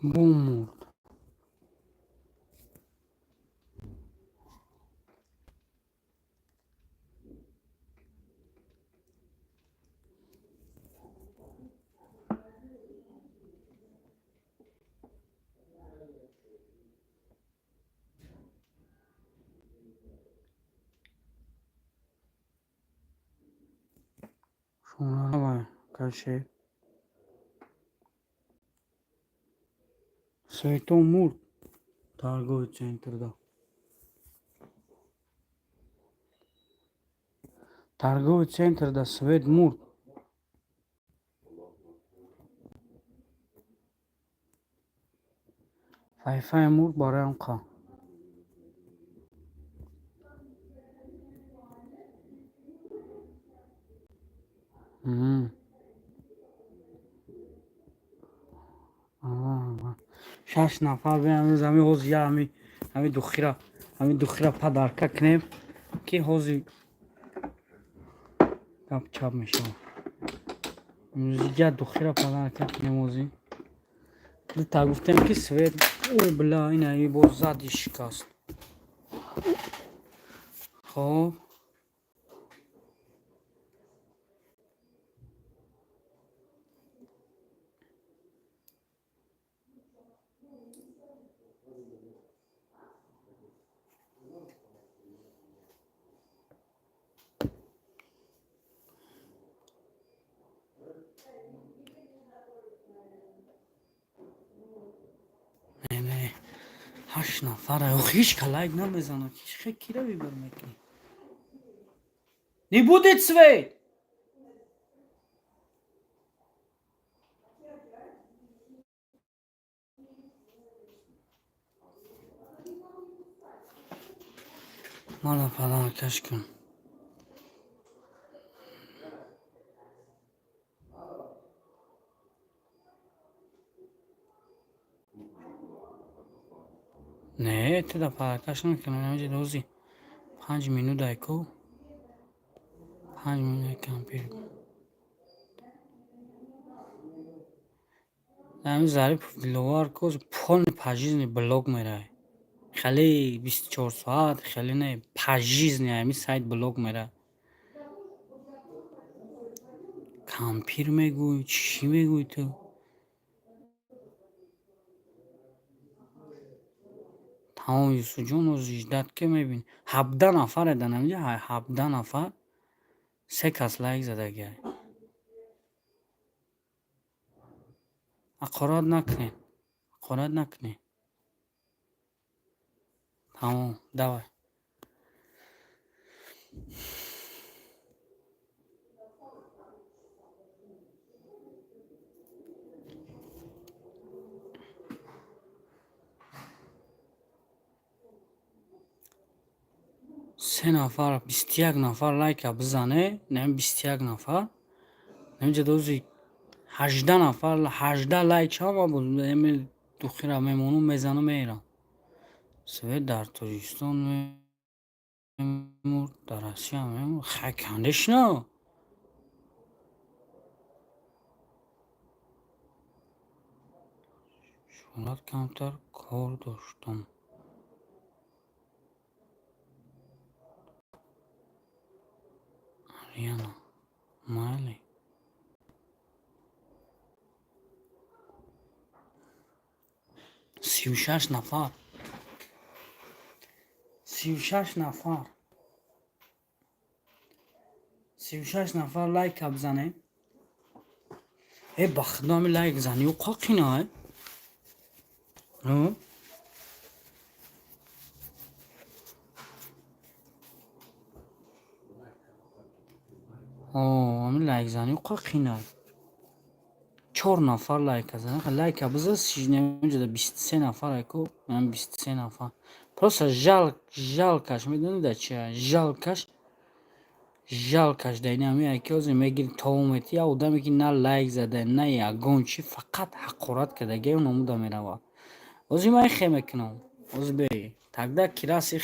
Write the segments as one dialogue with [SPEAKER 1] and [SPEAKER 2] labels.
[SPEAKER 1] Бумурд. Шуна кашед. Свето мурд торговый центрда. Торговый центрда свет мурд. Вайфай мурд бароям қа. Шаш нафар биамиз, ами ҳозир я ами духира, ами духира подарка кунем, ки ҳозир гап чап мешавад. Я духира подарка кунем ҳозир. Дута гуфтем, ки свет. Ой, бля, ина и боз зади шикаст. Хоб. Не, не. Ҳашт нафар. Ҳеч ка лайк намезанад. Хе кира выбор мекунӣ? Не будет свет! Мана подаркаш кун. Не, теда подаркаш накунам. Ҳаминҷа дози 5 минут айку. 5 минут кампир. Ҳамин Зарипов Диловар коз полный пожизненный блок мерай. Хеле 24 соат, хеле не, пожизненный ҳамин сайт блок мерай. Кампир мегӯй, чӣ мегӯй ту? Тамом, Юсуфҷон, ҳозир ждать ки мебинӣ. 17 нафар дар ҳаминҷа, 17 нафар, се кас лайк задагиай. Ҳақорат накунед, ҳақорат накунед. Тамом, давай. Се нафар, 21 нафар лайка бизане, не, 21 нафар. Ҳаминҷа дози 18 нафар, 18 лайк чама буд, эми духира мемонум, мезанам, мерам. Свет дар Тоҷикистон мемурд, дар Россия мемурд. Хай, конечно. Шӯҳрат, камтар кор доштам. Арияна, майли. 36 нафар. 36 нафар. 36 нафар лайка бизанем. Э, ба худо, ҳами лайк зани қоқина э? О? Ҳами лайкзанӣ қоқина. Чор нафар лайка зана. Лайка биза, ҷада 23 нафар айку, 23 нафар. Просто жал, жалкаш, медонӣ да чи? Жалкаш, жалкаш да ин ҳами айки ҳозир мегири, тову мети я одаме, ки на лайк зада, на ягон чи, фақат ҳақорат кардагиаю номуда меравад. Ҳозир ман ихе мекунам. Ҳозир бе. Тогда кирас их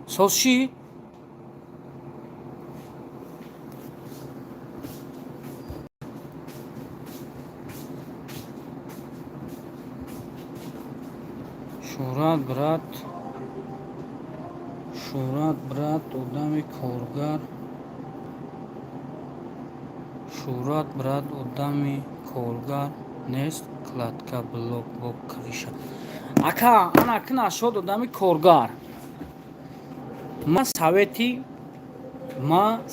[SPEAKER 1] соз шид? Шӯҳрат брат, Шӯҳрат брат, одами коргар. Шӯҳрат брат, одами коргар нест, кладка блок бо крыша. Ака, ана ки нашод одами коргар. Ма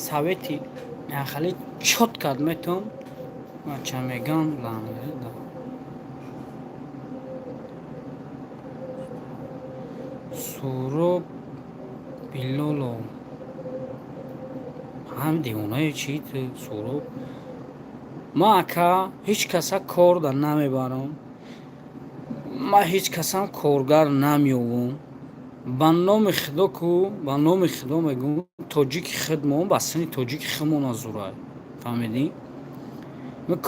[SPEAKER 1] совети хеле чётко метавон ча мегам. Суроб Билолов ҳам девонае чи ту, Суроб? Ма, ака, ҳеҷ каса кор да намебарам, ма ҳеҷ касам коргар намеёвам. Ба номи Худо ку, ба номи Худо мегӯм, тоҷики худмон ба сини тоҷики худмона зурай, фаҳмидӣ?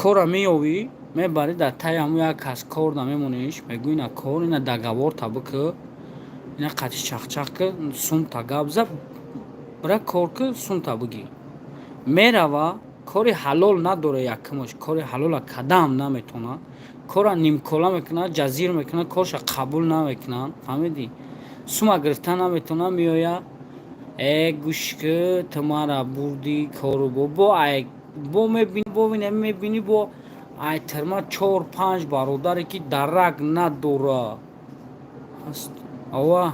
[SPEAKER 1] Кора меёвӣ, мебарӣ, дар таи ҳамун як кас кор да мемониш, мегӯ: ина кор, ина договор та бикӯ, ина қати чахчах ки, сумта гап зад, бира кор ки, сумта бигир. Мерава, кори ҳалол надора. Якумаш, кори ҳалола кадам наметавонад, кора нимкола мекунад, ҷазир мекунад, корша қабул намекунанд, фаҳмидӣ? Сума гирифта наметавонад. Меояд: э, гӯш ки, ту мара бурдӣ кору бо ай бо мебини, бо мебини, бо ай тирма чор панҷ бародаре ки дарак надора ҳаст. Ова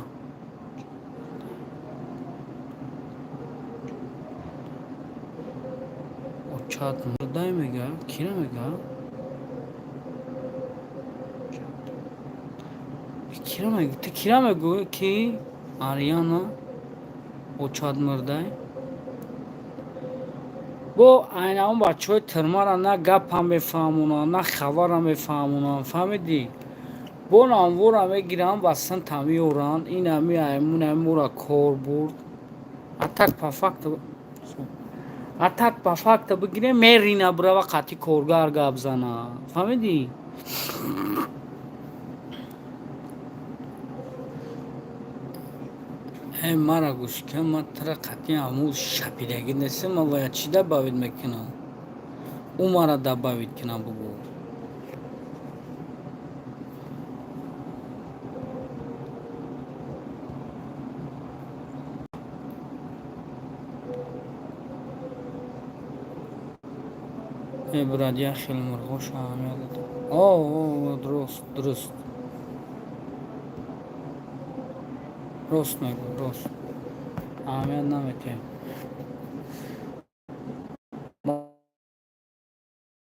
[SPEAKER 1] очат мурдай мега, кира мега, кира мега, ту кира мегӯ, ки Ариана очат мурдай. Бо айнаон бачаҳои тирмара на гапам мефаҳмонанд, на хабарам мефаҳмонанд, фаҳмидӣ? Бо намвора мегиранд, ба синта меоранд: инами аймунами кор бурд. А так по факту, а так по факту бигирем, мерина, бирава қатъи коргар гап зана, фаҳмидӣ? Э, мара гӯш кун, ман тира қатъи ҳамун шапидагӣ нестам. Ман бояд чӣ добавить мекунам? Ӯ мара добавить кунам, бугӯ. Э, брат, як хел мурғоша аҳамият додам. О, дуруст, дуруст, рост мегӯ, рост, аҳамият наметиҳем.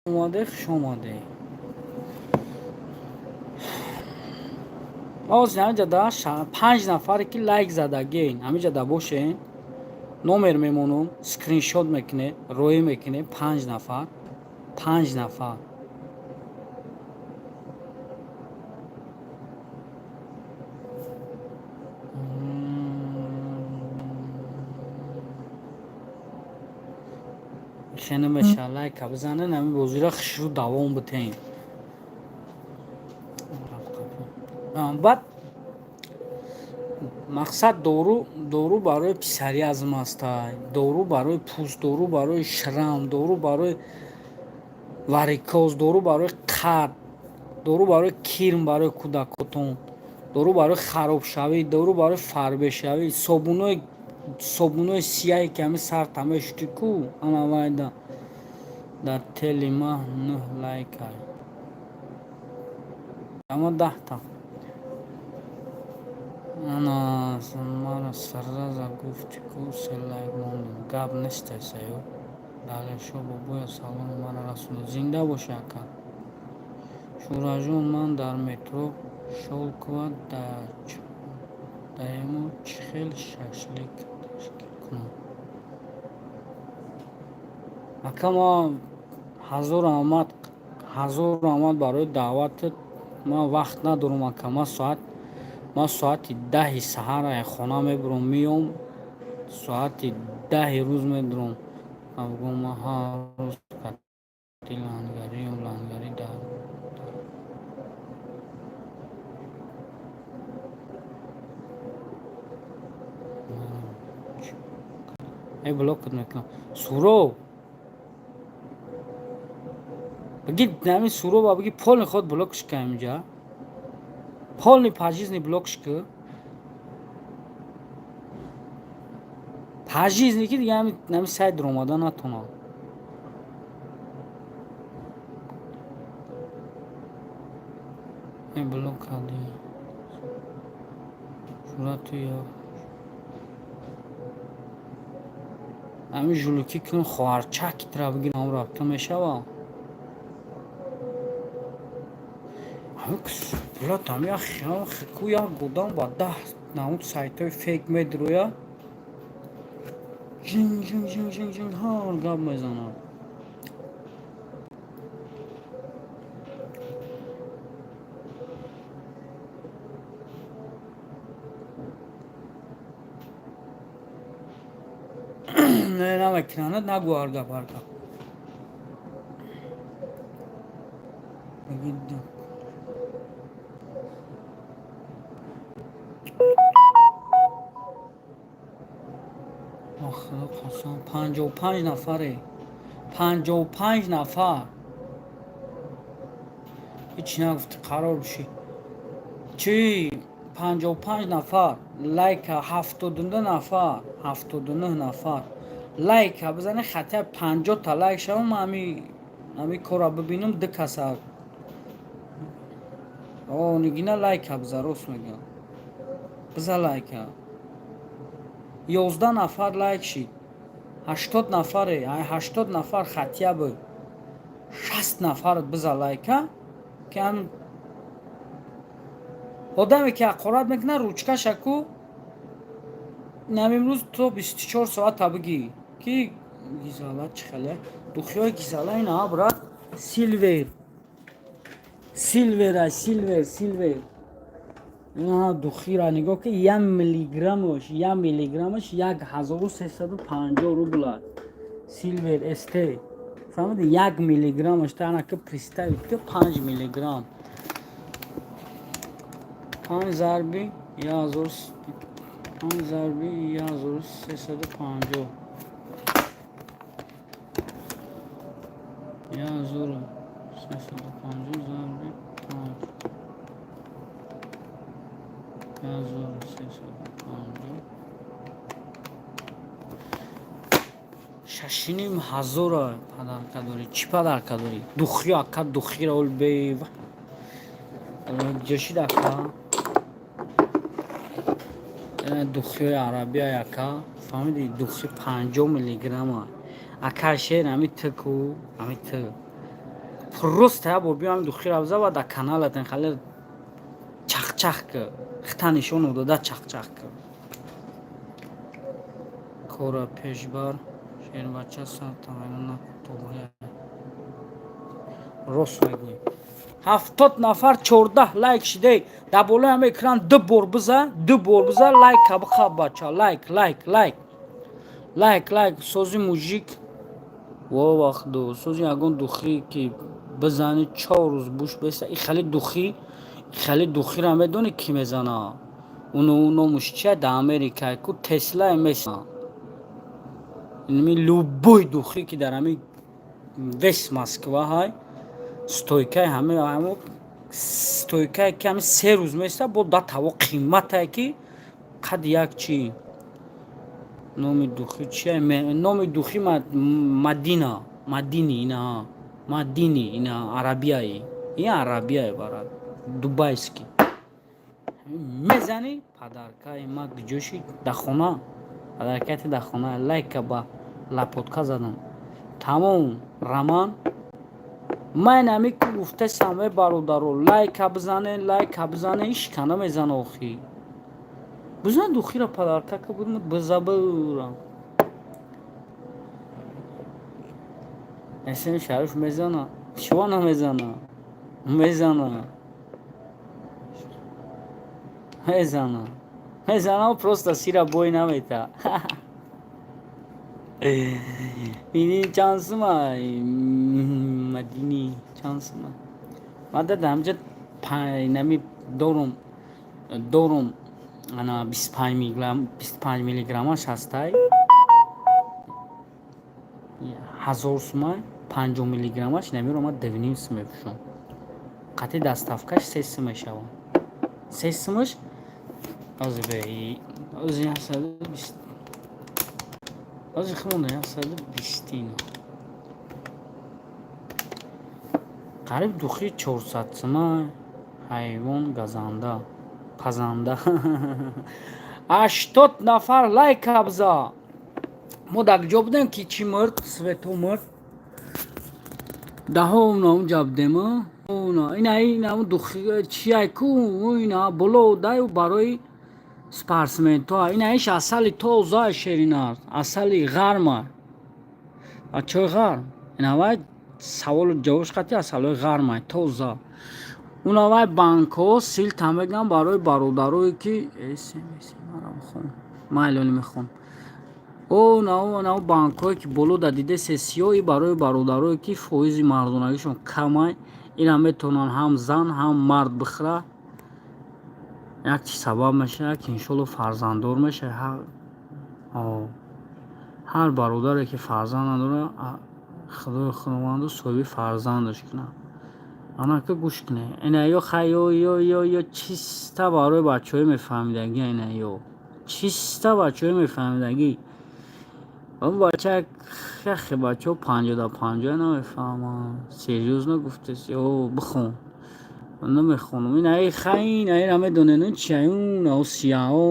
[SPEAKER 1] Омаде, хуш омадӣ. Ҳозир ҳамиҷа панҷ нафаре ки лайк задагин, ҳамиҷа бошен, номер мемонам, скриншот мекунед, роӣ мекунед. Панҷ нафар, панҷ нафар. Хе, намеша, лайка бизанед, ҳамин бозиро хушрӯ давом битем. Баъд мақсад, дору барои псориазм ҳастай, дору барои пӯст, дору барои шрам, дору барои варикоз, дору барои қад, дору барои кирм барои кӯдакотон, дору барои харобшавӣ, дору барои фарбешавӣ, собунои сияе ки ҳамин сарта мешӯтӣ ку, ана вайда. Дар тели ма нӯҳ лайка, ама 10-та. Ана мара сразу гуфти ку, се лайк мондем, гап нестай. Саё Далершо бобоя, саломи мара расонед. Зинда бошӣ, ака. Шӯраҷон, ман дар метро Щёлково даему, чӣ хел шашлик ташкил кунам? Ака, ма ҳазор раҳмат, ҳазор раҳмат барои даъватат. Ман вақт надорам, ака. Ман соати 10-и саҳар аз хона мебурам, меом, соати 10-и рӯз медурам. Абгӯ, ман ҳар рӯз кати лангариам, лангари дар э блокат мекунам. Суроб, баги, ҳамин Суроба баги, полный ход блокш кунам инҷа. Полный пожизненный блокш ки, пожизненный, ки дига ҳами сайт омада натонад. Блок кардӣ сурату я ҳамин жулукӣ кун, хоҳарчакитра бигирам, рабта мешава. Ку як одам ба 10 намуд сайтҳои фейк медроя, жин жин жин жин жин, ҳар гап мезанад. Не, намекунанд, нагӯ ҳар гап, ҳар гап. Худо қасам, 55 нафаре, 55 нафар. Ҳеҷ нагуфти, қарор биши чӣ? 55 нафар лайка, 72 нафар, 79 нафар лайка бизани, хатя 50-та лайк шавам, ами корра бибинам, ду каса. О, нигина, лайка биза, рост мегӯям, биза лайка. 11 нафар лайк шид, 80 нафаре, 80 нафар хотя бы 60 нафар биза лайка, ки ам одаме ки ҳақорат мекунад, ручкаша ку нам имрӯз то 24 соата бигӣ, ки гизала чӣ хеле духиҳои гизала ина, брат, силвер, силвера, силвер, силвер. Ина духира нигоҳ ки, 1 миллиграммаш, 1 миллиграммаш 1350 рубла. Силвер ст, фаҳмиди? 1 миллиграммаш танака, представить ки 5 миллиграмм, панҷ зарби як ҳазор, панҷ зарби 1350, 1350 зарби панҷ, 1350, шашиним ҳазора. Подарка дорӣ? Чӣ подарка дорӣ? Духи, ака, духира ол бева ҷошид, ака. Духиҳои арабия, ака, фаҳмиди? Духи 50 миллиграмма, ака, шер, ами тку, ами т просто як бор биё, ами духира биза ва дар каналатен хеле чахчах ки хита нишон дода, чахчах ки кора пешбар. Шербача, сар туғри, рост мегӯӣ. 70 нафар, 14 лайк шидей. Дар болои ҳама экран ду бор биза, ду бор биза, лайка бихаб, бача, лайк, лайк, лайк, лайк, лайк. Сози мужик во вақтду сози ягон духӣ ки бизани, 4 рӯз буш беста. И хеле духӣ, хеле духиро медонӣ, ки мезана? Уну номуш чия? Дар Америка ку Тесла меса. Инми любой духӣ ки дар ҳами весь Москва ҳай, стойкаи ҳами ҳамо стойкае ки ҳами 3 рӯз места, бо да таво қиматае ки қад як чи. Номи духӣ чия? Номи духӣ Мадина, Мадини, ина Мадини, ина арабияи, ин арабияе, барад, дубайский мезанӣ. Подаркаи ма гиҷоши да хона, подаркати да хона. Лайка ба лапотка задам, тамом. Роман ман ами ки гуфтасам, э бародаро, лайка бизане, лайка бизане, ишка намезана охи. Бизан духира, подарка ка будм, бизабурам. Эсен Шариф мезана, чиво намезана? Мезана, мезана, мезана, просто сира бой намета. Ини чанд сума Мадини, чанд сума? Ман дада ҳамҷа нами дорум, дорум, ана 25 миллиграмм, 25 миллиграммаш ҳастай, 1000 сума. 50 миллиграммаш намеро, ман 2,5 сум мефурӯшам, қатъи доставкаш 3 сум мешавад. Се сумаш ози бе, ози 120, ози хумонда 120 ино. Қариб духи 400 сума. Ҳайвон газанда пазанда. 80 нафар лайка биза. Мо дар ҷо будем, ки чӣ мурд, Свето мурд. Даҳо унҷа будем. Ина духи чиай ку, ина боло даю, барои спортсменто. Ина иш асали тоза, шерин аст, асали ғарма, бачаҳои ғарм. Инавай саволу ҷавобш қати асалҳои ғармай, тоза. Унавай банкҳо силта мегӯям, барои бародарое ки майлони мехонам. О, банкҳое ки боло да дидесе, сиёҳи, барои бародарое ки фоизи мардонагишон камай. Ина метавонанд ҳам зан, ҳам мард бихӯра. Як чи сабаб мешавад, ки иншолло фарзанддор мешавад. Ҳар бародаре ки фарзанд надорад, Худои худованду соҳиби фарзандаш кунад. Анака гӯш кунед, ина ё хай, ё ё ё ё чиста барои бачаҳои мефаҳмидагӣ. Ина ё чиста бачаҳои мефаҳмидагӣ. Он бача яхе бачаҳо 50 да 50 намефаҳманд. Серьёзно гуфтес, ё бихон, намехонам. Ина хай, ина ира медонед чия? Уна сияҳо,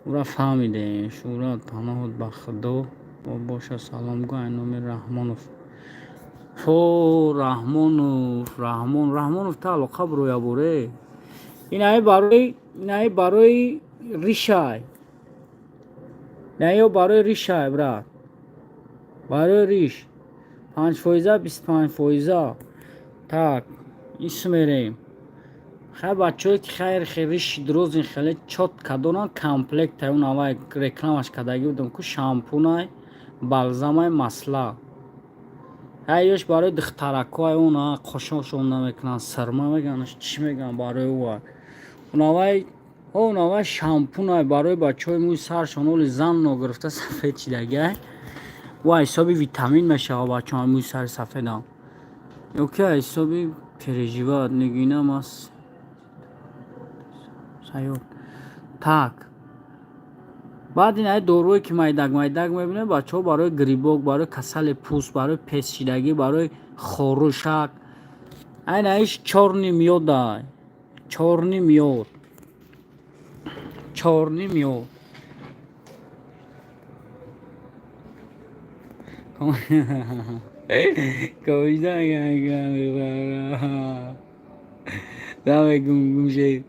[SPEAKER 1] ура фаҳмидем. Шӯҳрат, паноҳот ба Худо боша. Салом гӯ, ай номи Раҳмонов. Фо, Раҳмонов, Раҳмон, Раҳмонов, та алоқа буроя буре. Инаи барои, инаи барои ришай, инаё барои ришай, брат, барои риш 5 фоиза, 25 фоиза. Так, ис мерем. Хай, бачаҳое ки хайр риши дурозин, хеле чётко доранд, комплектай. Он аввай рекламаш кардагӣ будам ку, шампунай, балзамай, масла. Ҳай, ёш барои духтаракҳоай. Он қошошон намекунанд, сирма мегӯянд, чӣ мегӯянд, барои ӯ. Унавай, унавай шампунай барои бачаҳои мӯи саршон оли зан ногирифта сафед шидагиай. Ӯ ҳисоби витамин мешавад, бачаҳо мӯи сари сафедам. Ё ки ҳисоби переживать нигинам аст. Саёд. Так, баъд ин ай доруе ки майдак майдак мебинем, бачаҳо, барои грибок, барои касали пӯст, барои песшидагӣ, барои хорушак. Айн аиш чёрный мёдай, чёрный мёд, чёрный мёд. Гумшед.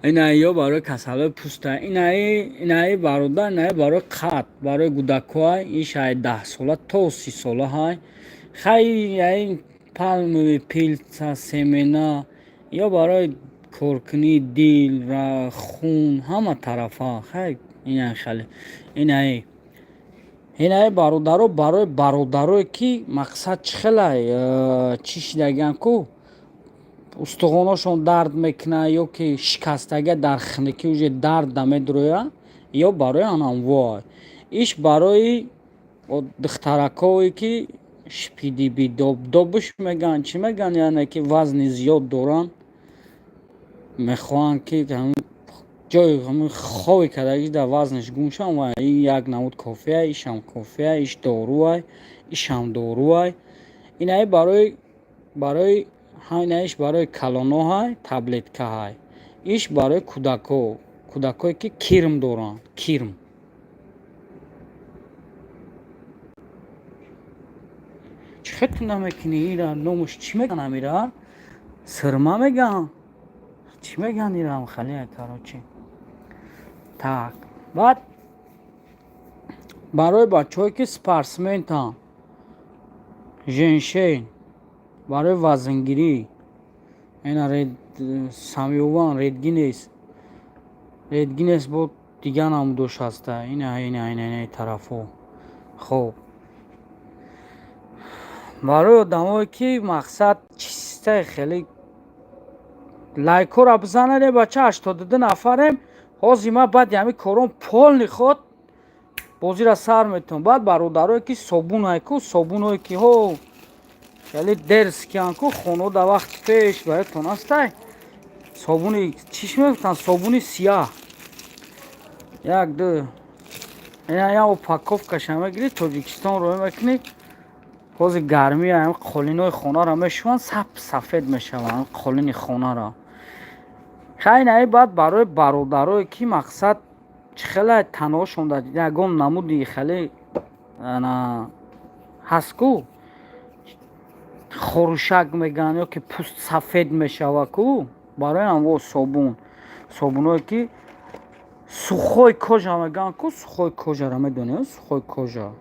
[SPEAKER 1] Инаи ё барои касалҳои пӯста. Инаи бародар, инаи барои қад, барои кӯдакҳоай. Иш ай 10 сола то 30 сола ҳай. Хай, ай пальмовый пыльца, семена, ё барои коркунии дил, хун, ҳама тарафа. Хай, ина хеле. Инаи бародаро, барои бародарое ки мақсад чӣ хелай, чӣ шидагиан ку, устухоношон дард мекунад ё ки шикастагия, дар хунукӣ уже дард намедурояд, ё барои анамвой. Иш барои духтаракҳое ки шпидибидобдобуш мегӯянд, чӣ мегӯянд, яъне ки вазни зиёд доранд, мехоҳанд ки ҷои хови кардагӣ дар вазнаш гум шаванд. Ва ин як намуд кофеа, ишам кофеа, иш доруай, ишам доруай. Инаи барои инаиш барои калоноҳай, таблеткаҳай. Иш барои кӯдакҳо, кӯдакҳое ки кирм доранд, кирм. Чӣ хел ту намекунӣ? Ира номуш чӣ мегӯянд? Амира сирма мегӯянд, чӣ мегӯянд ирам хеле, короче. Так, баъд барои бачаҳое ки спортсментанд, женьшень барои вазнгирӣ. Ина самёван, редгинес, редгинес бо дигар намудош ҳаста. Ина, ина, ина, ина тарафҳо. Хоб, барои одамое ки мақсад чистаи хеле. Лайкҳоро бизанед, бача, 82 нафарем. Ҳозир ман баъди ҳамин корон полный ход бозиро сар метавон. Баъд бародарое ки собунай ку, собуное ки ҳо хеле дерзкиян ку, хонаҳо дар вақти пеш бароятон ҳастай. Собуни чиш мегуфтанд, собуни сияҳ. Як, ду, ина як упаковкаша мегирӣ, Тоҷикистон роҳӣ мекунӣ. Ҳозир гармӣ, қолинои хонаро мешӯванд, сап сафед мешаванд қолини хонаро. Хай, инаи баъд барои бародарое ки, мақсад, чӣ хеле танҳошон дар ягон намуди хеле ҳаст ку, хорушак мегӯянд ё ки пӯст сафед мешава ку, барои анво собун, собуное ки сухой кожа мегӯянд ку. Сухой кожаро медонед? Сухой кожа.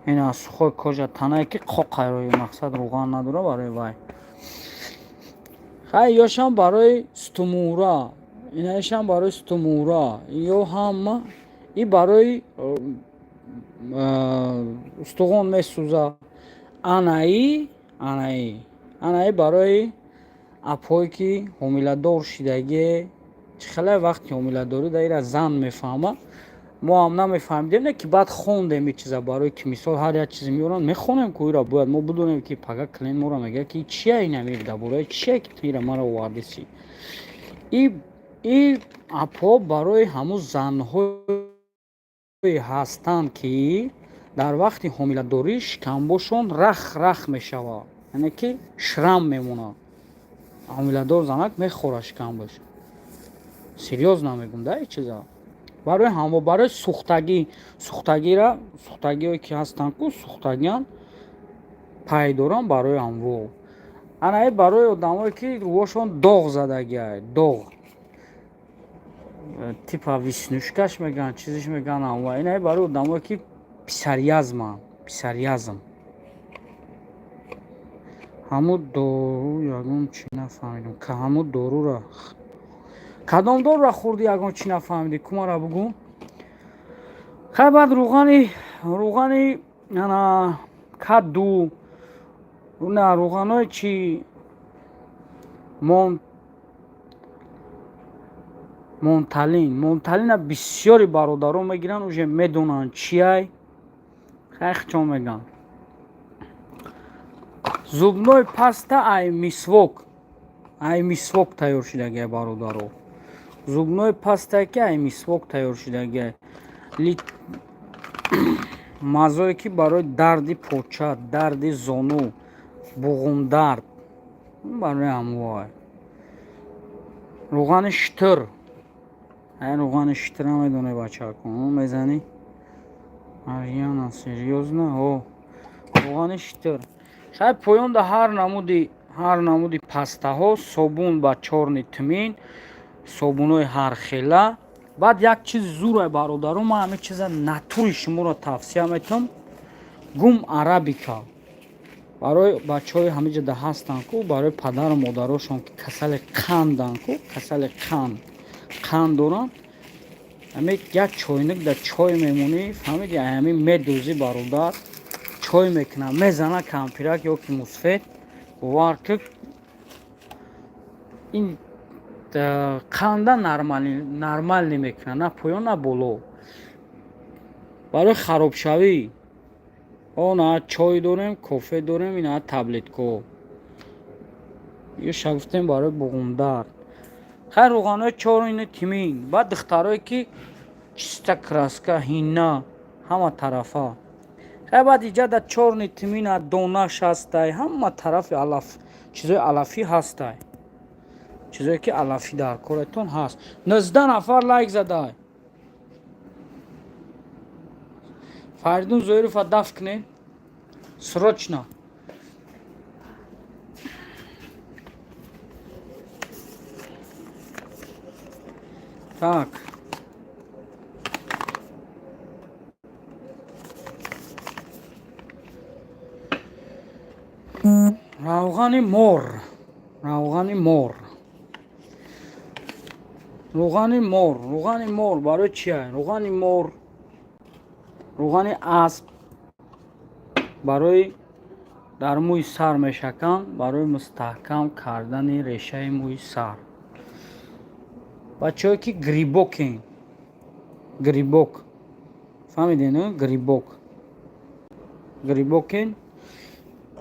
[SPEAKER 1] Ина сухой кожа, танае ки қоқайрои, мақсад, руған надора, барои вай. Хай, ёшам барои сутунмӯҳра, инаишам барои сутунмӯҳра, ё ҳама и барои устухон месӯза. Анаи барои апҳое ки ҳомиладор шидагие. Чӣ хеле вақти ҳомиладорӣ да ира зан мефаҳмад, мо ҳам намефаҳмидем, не ки баъд хондем ин чиза. Барои ки мисол ҳар як чизе меоранд, мехонем ку ира бояд мо бидонем, ки пага клиент моро мегӯяд, ки чия ин амир, дар бораи чия ки ту ира маро овардиси. И апҳо барои ҳамун занҳое ҳастанд, ки дар вақти ҳомиладорӣ шикамбошон рах рах мешавад, яъне ки шрам мемонад. Ҳомиладор занак мехӯрад шикамбаш. Серьёзно мегӯм да, ин чиза барои ҳамо. Барои сӯхтагӣ, сӯхтагира, сӯхтагиҳое ки ҳастанд ку, сӯхтагиан пай доранд, барои анво. Анаи барои одамое ки рӯҳошон доғ задагиай, доғ типа веснушкаш мегӯянд, чизиш мегӯянд анва. Инаи барои одамое ки псориазманд, псориазм. Ҳамун дору ягон чӣ нафаҳмидам. Ҳамун дорура, кадом дорура хӯрдӣ, ягон чӣ нафаҳмидӣ, кумара бугӯ. Хай, баъд руғани ана каду, на руғанои чи, Монталин. Монталина бисёри бародарон мегиранд, уже медонанд чиай. Хай, чон мегӯянд, зубной паста ай мисвок, ай мисвок тайёр шудагиай, бародаро. Зубной пастае ки ай мисвок тайёр шудагиай, мазое ки барои дарди поча, дарди зону, буғумдард, барои ҳамвой. Руғани шутур, ай руғани шутура медонӣ, бачако, мезанӣ. Аряна, серьёзно, о руғани шутур. Хай, поёнда ҳар намуди пастаҳо, собун ба чёрный тмин, собунҳои ҳархела. Баъд як чизи зурай, бародаро, ман ҳамин чиза натури шуморо тавсия метавам: гум арабика. Барои бачаҳои ҳамиҷода ҳастанд ку, барои падару модарошон ки касали қанданд ку, касали қанд доранд, ҳами як чойник дар чой мемонӣ, фаҳмиди, ҳамин медӯзӣ, бародар, чой мекунад, мезана кампирак ё ки мусфед, бовар ки, ин қанда нормальный мекунад, на поён, на боло. Барои харобшавӣ она чой дорем, кофе дорем, ина таблетко ёша гуфтем, барои буғумдард. Хай, руғанои чёрный тмин. Баъд духтарое ки чиста, краска, ҳинна, ҳама тарафа. Хай, баъд иҷа чёрный тмина донаш ҳастай, ҳама тарафи алаф, чизои алафӣ ҳастай, чизое ки алафӣ дар коретон ҳаст. 19 нафар лайк задай. Фаридун Зоирова дафт кунед срочно. Так, равғани мор, равғани мор, рӯғани мор. Рӯғани мор барои чия? Рӯғани мор, рӯғани асп барои дар мӯи сар мешаканд, барои мустаҳкам кардани решаи мӯи сар. Бачаҳое ки грибокен, грибок, фаҳмиден, грибок. Грибокин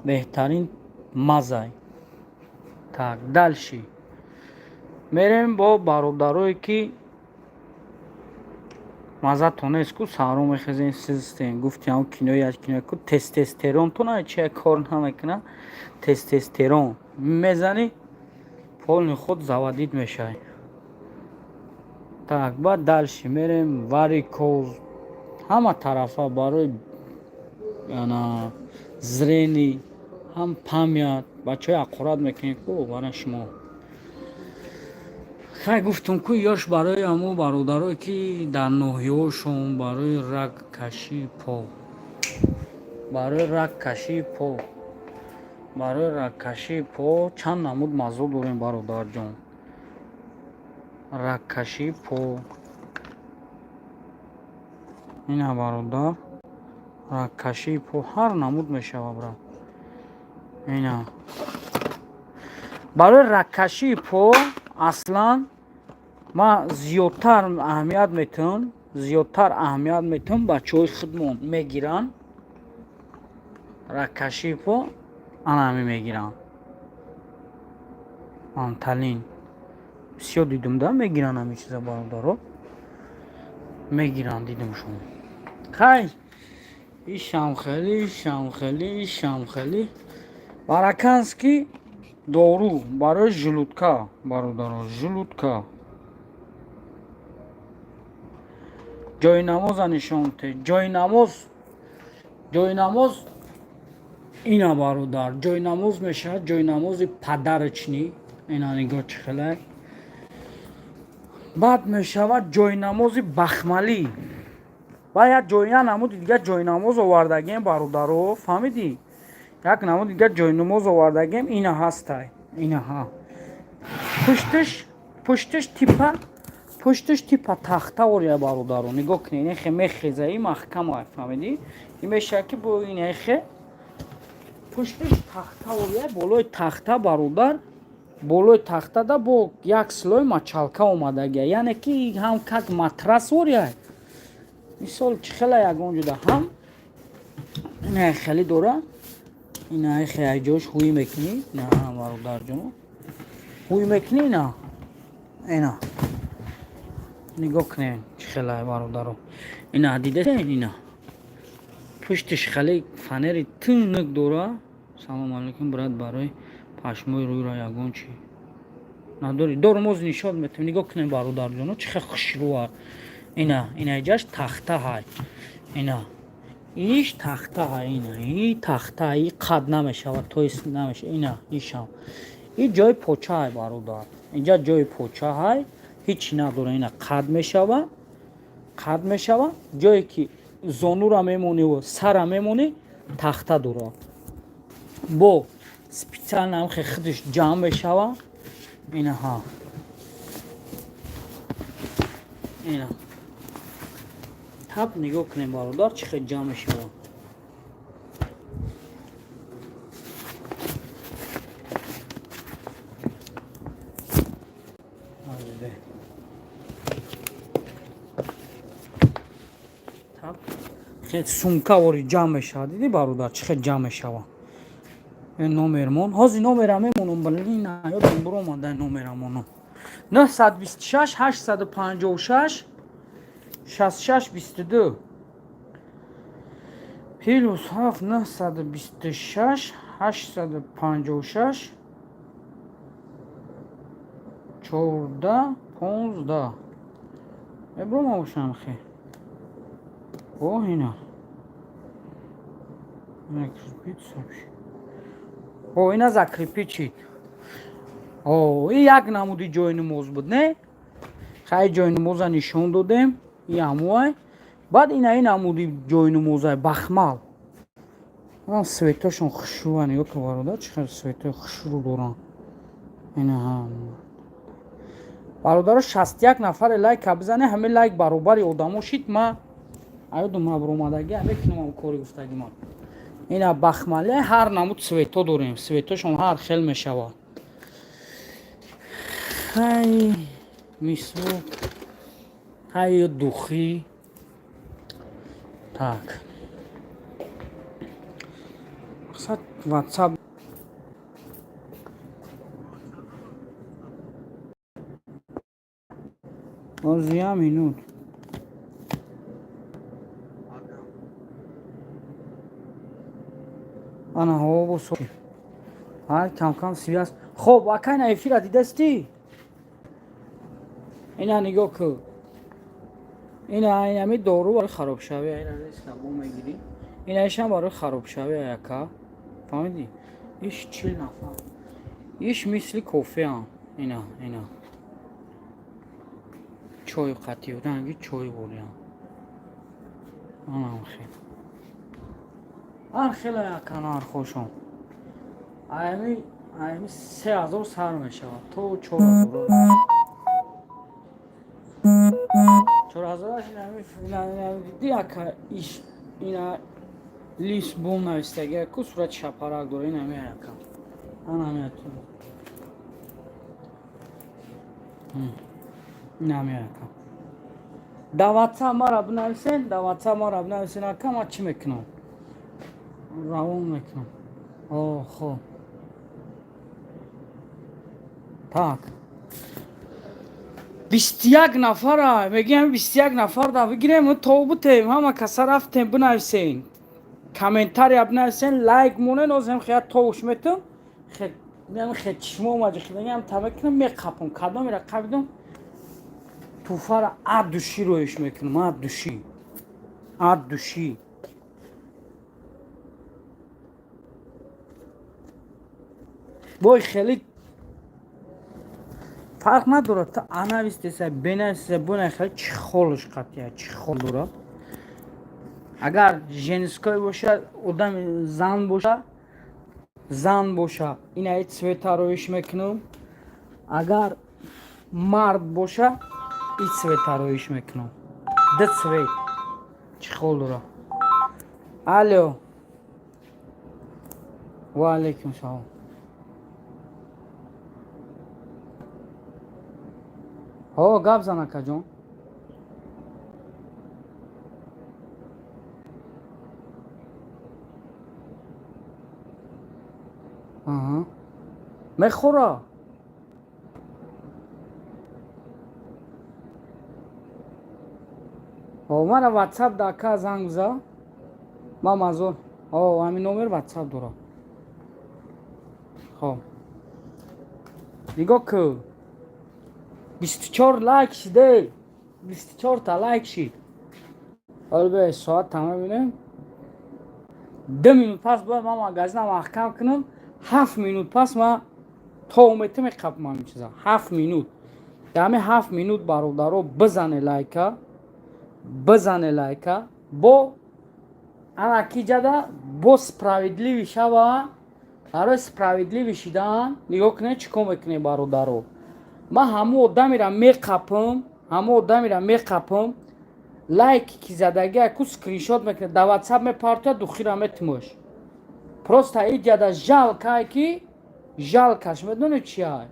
[SPEAKER 1] беҳтарин мазай. Так, дальше мерем бо бародарое, ки мазатон нест ку, саҳро мехезен, систен, гуфти ҳам кинои як кино ку, тестостеронтон ай чи кор намекунад. Тестостерон мезанӣ, полный худ заводить мешавӣ. Так, баъд дальше мерем. Варикоз ҳама тарафа, барои ана зрение, ҳам память. Бачаҳои аққурат мекунед ку, барои шумо. Хай, гуфтум ку, ёш барои ҳамо бародарое, ки дар ноҳияҳошон барои рагкашии по, барои рагкашии по, барои рагкашии по чанд намуд маззо дорем, бародарҷон. Рагкашии по ина, бародар, рагкашии по ҳар намуд мешавад, брат. Ина, барои рагкашии по аслан ман зиёдтар аҳамият метиҳам, зиёдтар аҳамият метиҳам. Бачаҳои худмон мегиранд рагкашии по, ана ҳамин мегиранд, анталин. Бисёр дидум да, мегиранд ҳамин чиза, бародаро, мегиранд, дидумшон. Хай, ишам хеле, ишам хеле, ишам хеле. Бараканский дору барои желудка, бародаро, желудка. Ҷойнамоза нишон те, ҷойнамоз, ҷойнамоз ина, бародар, ҷойнамоз мешавад, ҷойнамози подарочный. Ина нигоҳ, чӣ хеле. Баъд мешавад ҷойнамози бахмалӣ. Баъд як ҷой, як намуди дигар ҷойнамоз овардагем, бародаро, фаҳмидӣ? Як намуди дигар ҷойнамоз овардагем, ина ҳастай, ина ҳа. Пушташ типа, пушташ типа тахта ория, бародаро, нигоҳ кунед, инехе мехеза, и маҳкама, фаҳмидӣ? Ин мешавад, ки бо инехе пушташ тахта ория, болои тахта, бародар, болои тахтада бо як слой мочалка омадагия, яъне ки ҳам как матрас ория, мисол, чӣ хела ягон ҷуда ҳам ина хеле дора. Ина хе ҷош ҳуй мекунӣ, на, бародарҷоно, ҳуй мекунӣ, ина, ина нигоҳ кунед, чӣ хела, бародаро, ина дида, ина пуштиш хеле фанери тунук дора. Салому алайкум, брат, барои пашмои рӯйро ягон чи надорӣ? Дорум, оз нишон метавем. Нигоҳ кунем, бародарҷоно, чӣ хел хушрӯа. Ина, инаҷаш тахта ҳай, ина иш тахта ҳай, ина и тахта, и қад намешавад, то есть намешавад. Ина ишам и ҷои поча ҳай, бародар, инҷа ҷои поча ҳай, ҳичи надора. Ина қад мешава, қад мешава, ҷое ки зонура мемониву сара мемонӣ, тахта дора, бо специально ҳамхе худаш ҷамъ мешава. Ина ҳа, ина таб нигоҳ кунем, бародар, чӣ хел ҷамъ мешава. Сумка вори ҷамъ мешавад, дидӣ, бародар, чӣ хел ҷамъ мешава. Номермон ҳозир номера мемонам, блин, ёдам буромада номерамоно: 926 856 66 22, +7 926 856 14 15. Эброма бошам хе. О, ина о, ина закрепить шид. О, и як намуди ҷойнамоз буд, не? Хай, ҷойнамоза нишон додем, и ҳамуай. Баъд ина ин намуди ҷойнамозай бахмал. Цветошон хушрӯа, нигоҳ кун, бародар, чӣ хел цветои хушрӯ доранд. Ина бародаро, 61 нафаре лайка бизане, ҳамин лайк баробари одамо шид. Ма аёдум абромадагӣ мекунам кори гуфтаги ман. Ина бахмале, ҳар намуд цвето дорем, цветошон ҳар хел мешавад. Хай, мисол, хай, духи. Так. Ватсап. Боз я минут. Ана ҳаво бо ҳар камкам связь. Хоб, ака, ина эфира дидастӣ? Ина нигоҳ кӯ, ина инами дору барои харобшавӣ, ина бо мегирӣ, инаишам барои харобшавӣ, ака, фаҳмидӣ? Иш 40 нафар, иш мисли кофеам, ина чою қатию ранги чой бориям, анам хел ҳар хела, ака, нархошон аями 3000 сар мешавад то 4000. 4000-аш диди, ака, иш ина лис бум навистагия ку, сурати шапарак дора, инами, ака, анами инами, ака, да ватсап мара бинависен, да ватсап мара бинависен, ака, ман чӣ мекунам, равон мекунам. О, хоб, так, 21 нафара мегӯям, 21 нафар да бигирем, то бутем, ҳама каса рафтем, бинависен, комментария бинависен, лайк монен, озем хея товуш метум, хе чишмо маҷихидагиам та мекунам, меқапам, кадомера қабидам, туфара от души роиш мекунам, от души, от души. Бой хеле фарқ надорад, та анавистеса, бенавистеса, бона хеле чехолш қатия, чехол дорад. Агар женской боша, одами зан боша, зан боша, инаи цвета роиш мекунам, агар мард боша, и цвета роиш мекунам, ду цвет чехол дорад. Алло, ва алейкум салом. Ҳо, гап зан, акаҷон. Мехӯра. Ҳо, мара ватсап да, ака, занг биза, ман мазор. Ҳо, ҳамин номер ватсап дорам. Хоб, нигоҳ кӯ, 24 лайк шиде, 24-та лайк шид. Ҳоло бе соат тамом бинем, 2 минут пас бояд ман магазинам маҳкам кунам, 7 минут пас ман то омета меқапам ҳамин чиза. 7 минут, дар ҳамин 7 минут, бародаро, бизане лайка, бизане лайка, бо анакиҷада бо справедливый шава. Барои справедливый шидан нигоҳ кунед, чӣ кор мекунед, бародаро. Ман ҳамун одамеро меқапам, ҳамун одамеро меқапам, лайки ки задагия ку, скриншот мекунад, дар ватсап мепартояд, духира метимош. Просто иҷада жалкае ки жалкаш медонед чия?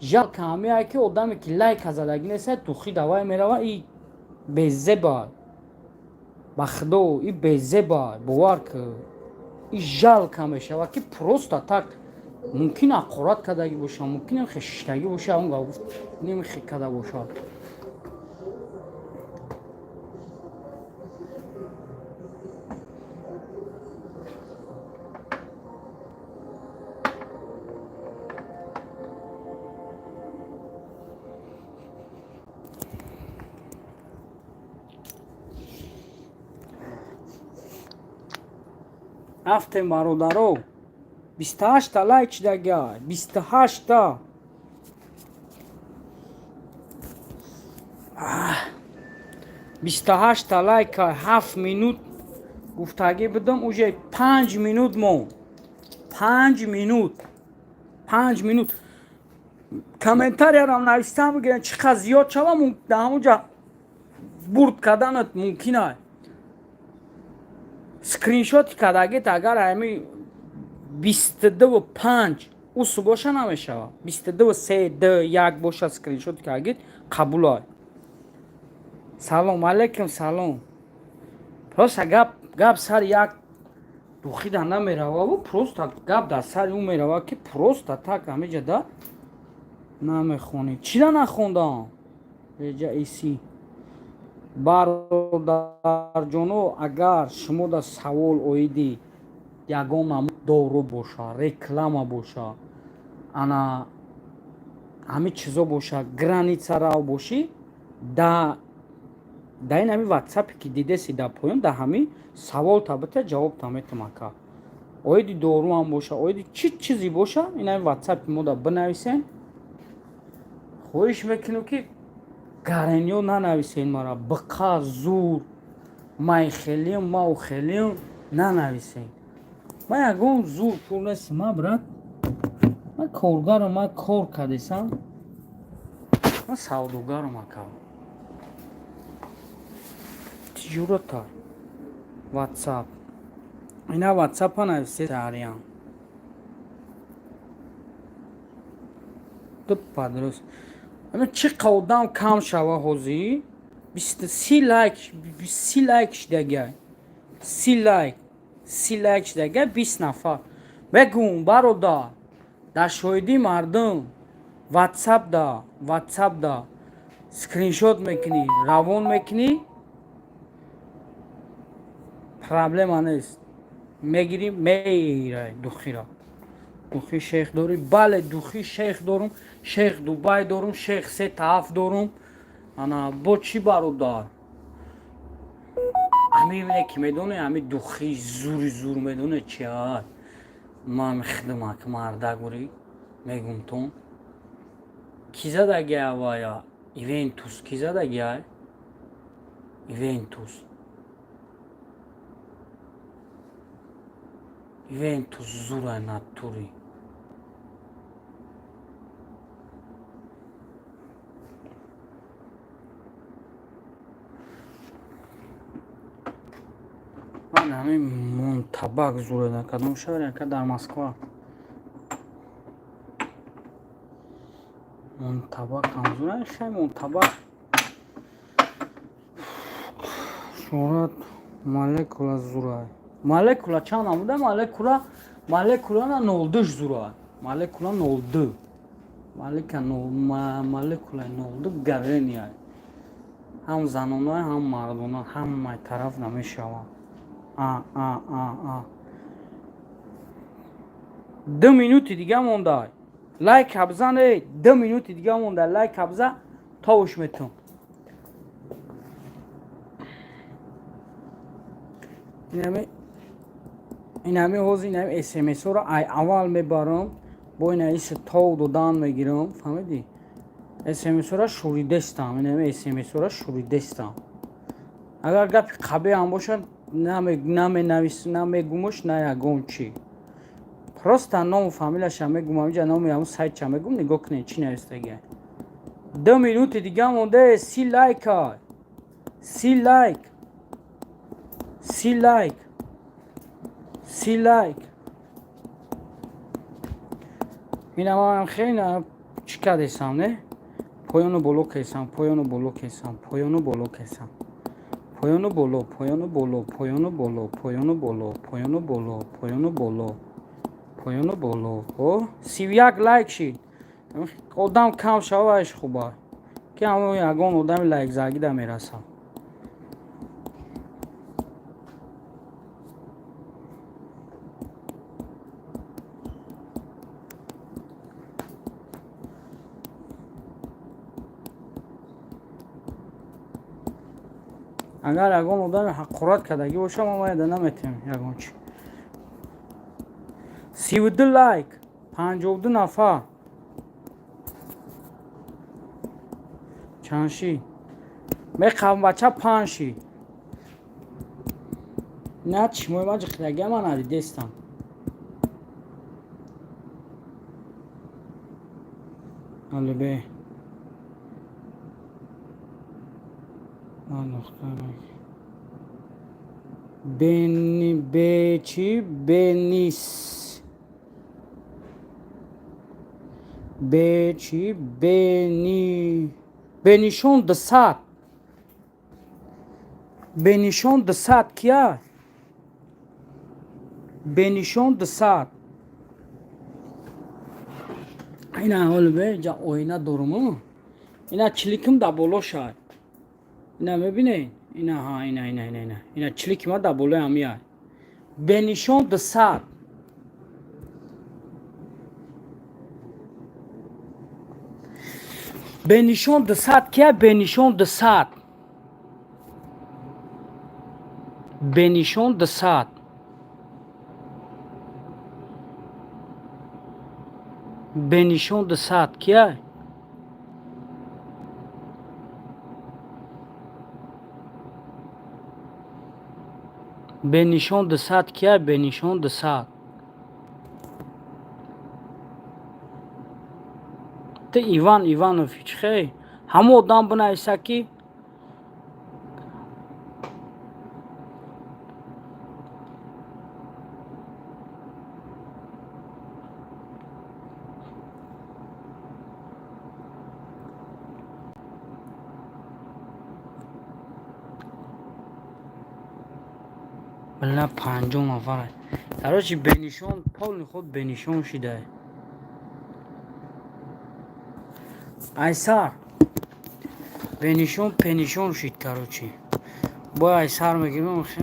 [SPEAKER 1] Жалка ҳамеае ки одаме ки лайка задагӣ неста, духи давай мерава, и безеба, ба худо, и безеба, бовар ки и жалка мешава, ки просто так мумкин ҳақорат кардагӣ боша, мумкин хешиштагӣ боша, он гуфт немихе карда бошад. Рафтем, бародаро, 28-та лайк шидага, 28-та, 28-та лайка. 7 минут гуфтагӣ будам, уже 5 минут монд, 5 минут, 5 минут. Комментариярам навистан бигирен, чӣ қадр зиёд шава, дар ҳамунҷа бурд карданат мумкин ай. Скриншоти кардагит агар ами 22-у 5 усу боша, намешавад, 22-у 3, 2, 1 боша, скриншоти кардагит қабул ай. Салом алейкум, салом. Просто гап сари як Духида намерававу, просто гап дар сари ӯ мерава, ки просто так ҳамиҷада намехонӣ. Чида нахондам? Реҷа иси. Бародарҷоно, агар шумо дар савол оиди ягон намуд дору боша, реклама боша, ана ҳамин чизо боша, граница рав бошӣ, да дар ин ҳамин ватсапе ки дидеси дар поён, дар ҳамин савол табита ҷавоб метам, ака. Оиди доруам боша, оиди чӣ чизе боша, ин ҳамин ватсапи мо да бинависен. Хоҳиш мекунем, ки гарениё нанависен мара, биқа зур майхелиам, маухелиам нанависен. Ман ягон зур пул нестам, ма, брат, ман коргарам, ман кор кардесам, ман савдогарам, ака. Тиҷората ватсап, ина ватсапа нависе сариям дупа дуруст. Чӣ қа одам кам шава? Ҳозир 30 лайк, 30 лайк шидагай, 30 лайк, 30 лайк шидагай, 20 нафар. Бегум, бародар, дар шоҳидии мардум ватсап да скриншот мекунӣ, равон мекунӣ, проблема нест, мегирӣ, меирай духира. Духи шейх дорӣ? Бале, духи шейх дорум, шейх Дубай дорум, шейх сета ҳафт дорум. Ана бо чӣ, бародар? Ҳамине ки медоне, ҳами духи зури зур медоне чи ай. Ман хидмак мардагурӣ мегумтон. Ки задаги авая Ивентус? Ки задаги ай Ивентус? Ивентус зурай натури. Ман ҳамин Монтабак зуре. Дар кадом шаҳр, яка? Дар Москва Монтабак ҳам зура. Хай, Монтабак шӯҳрат. Молекула зурай. Молекула чанд намуда? Молекула, молекула на 02 зурай. Молекула 02, малика, молекулаи 02 гарения. Ҳам занона, ҳам мардона, ҳамаи тараф намешавад. А а а а 2 минути дига монда, лайк абзан. Эй, 2 минути дига монда, лайк абза, товуш метун. Инами ҳозир инами смсҳоро ай аввал мебарам, бо ина иси тов додан мегирам, фаҳмидӣ? Смсҳоро шуридестам, инами смсҳоро шуридестам. Агар гапи қабеҳам бошад, наменавис, намегумуш, на ягон чӣ, просто ному фамилияша мегум, ҳамиҷа номи ҳамун сайтша мегум. Нигоҳ кунед, чӣ навистагия. 2 минути дига монде, 30 лайка, 30 лайк, 30 лайк, 30 лайк. Инамам хеле чӣ кардесам, не, поёну боло кесам, поёну боло кесам, поёну боло кесам, поёну боло, поёну боло, поёну боло, поёну боло, поёну боло, поёну боло, поёну боло. О, 31 лайк шид. Одам кам шавааш хуба, ки ҳамон ягон одами лайкзагида мерасад. Агар ягон одаме ҳақорат кардагӣ боша, ман вайда наметавонам ягон чи. 32 лайк, 52 нафар. Чанд ши меқаб, бача? Панҷ ши. На, чишмои ма ҷиқидагия, ман надидестам. Алибе нуқта бени бечи бенис бечи бени бенишон 200, бенишон 200 кия? Бенишон 200. Ина ҳол бе ҷа оина дорум. Ина чиликим да боло шай. Ина мебинед? Ина ҳа, ина, ина, ина, ина. Ина чиликима да болои ҳамия. Бенишон 200. Бенишон 200 кия? Бенишон 200. Бенишон 200. Бенишон 200 кия? Бенишон 200 кия? Бенишон 200. Ты Иван Иванович, хей? Ҳамо одам бинависа ки била 50 нафар. Короче, бенишон, полный худ бенишон шидае. Айсар. Бенишон пенишон шид, короче. Бой айсар мегирем, хе.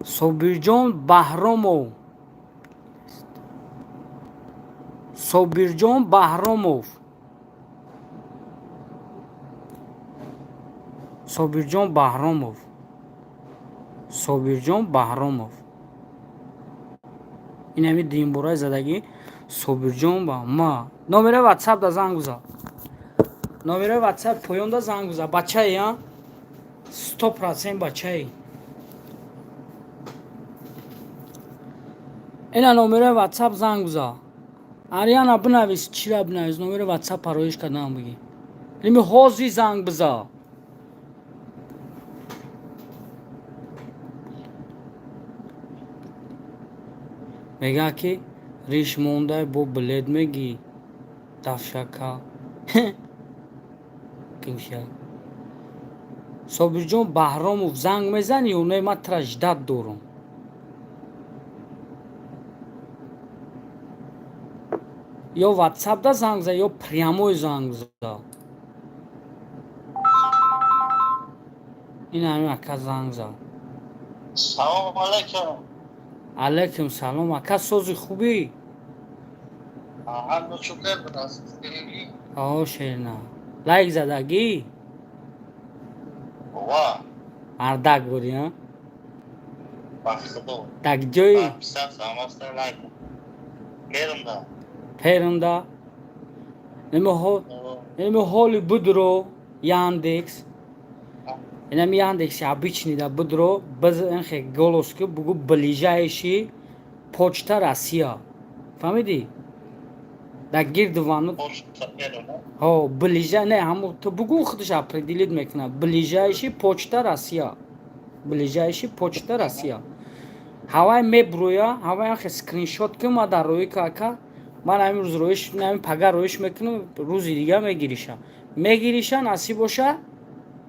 [SPEAKER 1] Собирҷон Баҳромов. Собирҷон Баҳромов. Собирҷон Баҳромов. Собирҷон Баҳромов. Ин ҳами дуюмбораи задагӣ Собирҷон ба ма. Номераи WhatsApp да занг бизан. Номераи WhatsApp поён да занг бизан. Бачаи, а? 100% бачаи. Ина номераи WhatsApp занг бизан. Ариана бинавис, чира бинавис, номераи WhatsApp пароиш кардан бигӣ. Лими ҳозир занг бизан. Мегӯяд ки риш мондай бо билет мегӣ дафшака. Кимша. Собирҷон Баҳромов занг мезанӣ ё не, ман тра ждать дорум. Ё WhatsApp да занг зан, ё прямой занг зан. Ин ҳамин ака занг зад.
[SPEAKER 2] Салом алейкум.
[SPEAKER 1] Алейкум салом, ака, сози хубӣ?
[SPEAKER 2] Алҳамду шукр.
[SPEAKER 1] О, шерна. Лайк задагӣ?
[SPEAKER 2] Ва.
[SPEAKER 1] Мардак будӣ, а?
[SPEAKER 2] Ба худо.
[SPEAKER 1] Так ҷои?
[SPEAKER 2] Лайк. Пермда.
[SPEAKER 1] Пермда. Неми ҳоли будро Яндекс. Инами Яндекси обычный да будро, инхе голос ки бугу ближайший почта Россия. Фаҳмидӣ? Да гирди вану. Ҳо, ближай, не, ҳамо ту бугу худаш определить мекунад. Ближайший почта Россия. Ближайший почта Россия. Ҳавай меброя, ҳавай анхе скриншот ки ма дар рои кака, ман ҳамин рӯз роиш, ҳамин пага роиш мекунам, рӯзи дига мегириша. Мегириша, насиб боша,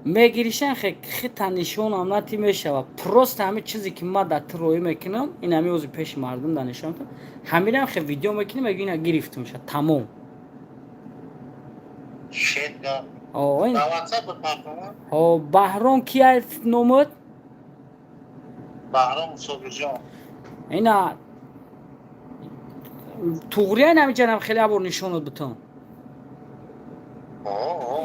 [SPEAKER 1] мегириша, хе хита нишонам нати мешава. Просто ҳамин чизе ки ма дар ту роӣ мекунам, ин ҳамин ози пеши мардум да нишон метам, ҳаминам хе видео мекунем, мегӯ ина гирифтумша, тамом. О, Баҳром кия номуд?
[SPEAKER 2] Баҳром Собирҷон.
[SPEAKER 1] Ина туғрия намиҷанам хеле абор нишонот бутон.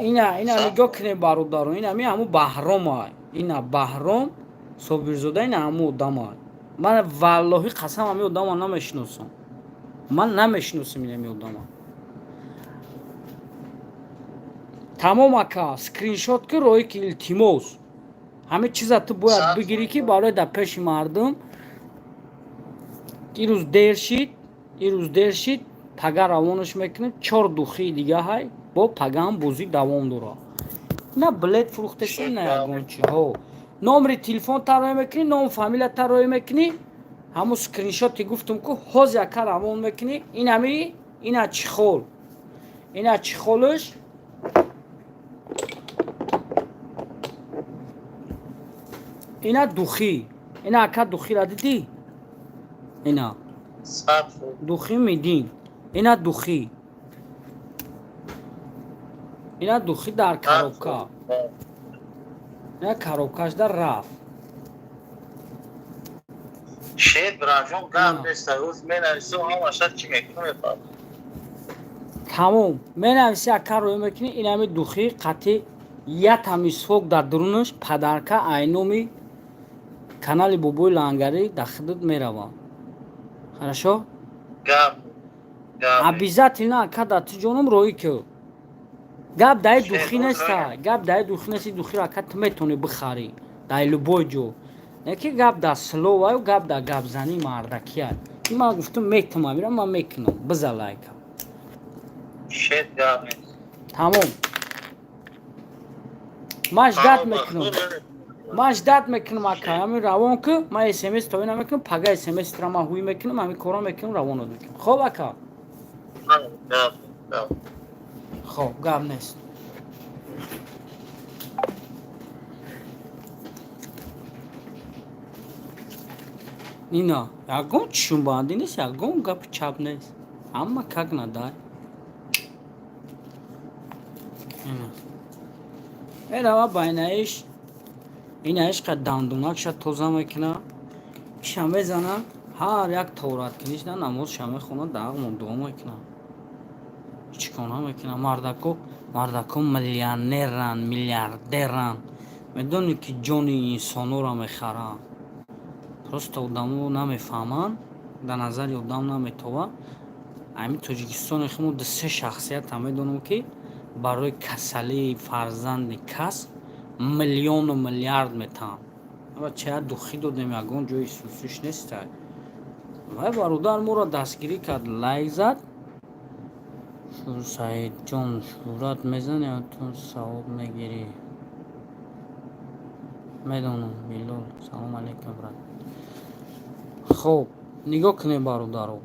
[SPEAKER 1] Ина ина нигоҳ кунем бародарон, ина ми ҳаму Баҳром ай. Ина Баҳром Собирзода, ина ҳаму одам ай. Ман валлоҳи қасам ҳами одама намешиносам. Ман намешиносам ин ҳами одама. Тамом ака, скриншот ки роӣ ки илтимос. Ҳамин чиза ту бояд бигирӣ ки барои дар пеши мардум ирӯз дер шид, ирӯз дер шид, пага равонаш мекунем, чор духии дига ҳай, бо пагаам бозӣ давом дорад. На билет фурӯхтеси, на ягон чи. Ҳо. Номери телефон тароӣ мекунӣ, ном фамилия тароӣ мекунӣ, ҳамун скриншоте гуфтум ку ҳозир ака равон мекунӣ, ин ҳами ина чехол. Ина чехолаш. Ина духи, ина ака, духира дидӣ? Ина духи медин, ина духи, ина духи дар коробка, ина коробкаш дар рафт.
[SPEAKER 2] Шед, браҷон, гап нест, рӯз менавису ҳамаша чӣ мекунӣ?
[SPEAKER 1] Тамом, менависи, ака, рӯй мекунӣ. Инами духи қатъи ятами сок дар дурунаш, подарка айноми канали Бобои Лангарӣ дар худат мерава. Хорошо, обязательно, ака, дар ту ҷонум роӣ ку. Гап даи духӣ неста, гап даи духӣ нест. Духиро, ака, ту метавонӣ бихарӣ дар любой ҷо, не ки гап дар словаю, гап дар гапзанӣ мардакия. Ман гуфтум, метумам, ира ман мекунам. Биза лайка. Тамом, ман ждать мекунам, ман ждать мекунам, ака. Ҳамин равон ку, ман смс тои намекунам, пага смс-тра ман ҳуй мекунам, ҳамин корро мекунам, равонот мекунам. Хоб, ака, хоб, гап нест. Ина ягон чунбандӣ нест, ягон гапи чап нест, ҳама как надай. Ина мерава байнаиш, инаиш қа дандунакша тоза мекуна, иша мезана, ҳар як тораткунишна намозша мехона, дағмон дуо мекуна, чӣ кор намекуна. Мардако, мардако миллионеран, миллиардеран, медонӣ ки ҷони инсонора мехаранд. Просто одамо намефаҳманд, дар назари одам наметова. Ҳамин Тоҷикистоне хумо ду се шахсията медонам, ки барои касалии фарзанди кас миллиону миллиард метаҳанд. Чая духӣ додем, ягон ҷои сусиш неста. Вай бародар моро дастгирӣ кард, лайк зад. Саидҷон, шӯҳрат мезанӣ, ту савоб мегирӣ. Медонам. Билол, салом алейкум, брат. Хоб, нигоҳ кунем, бародаро,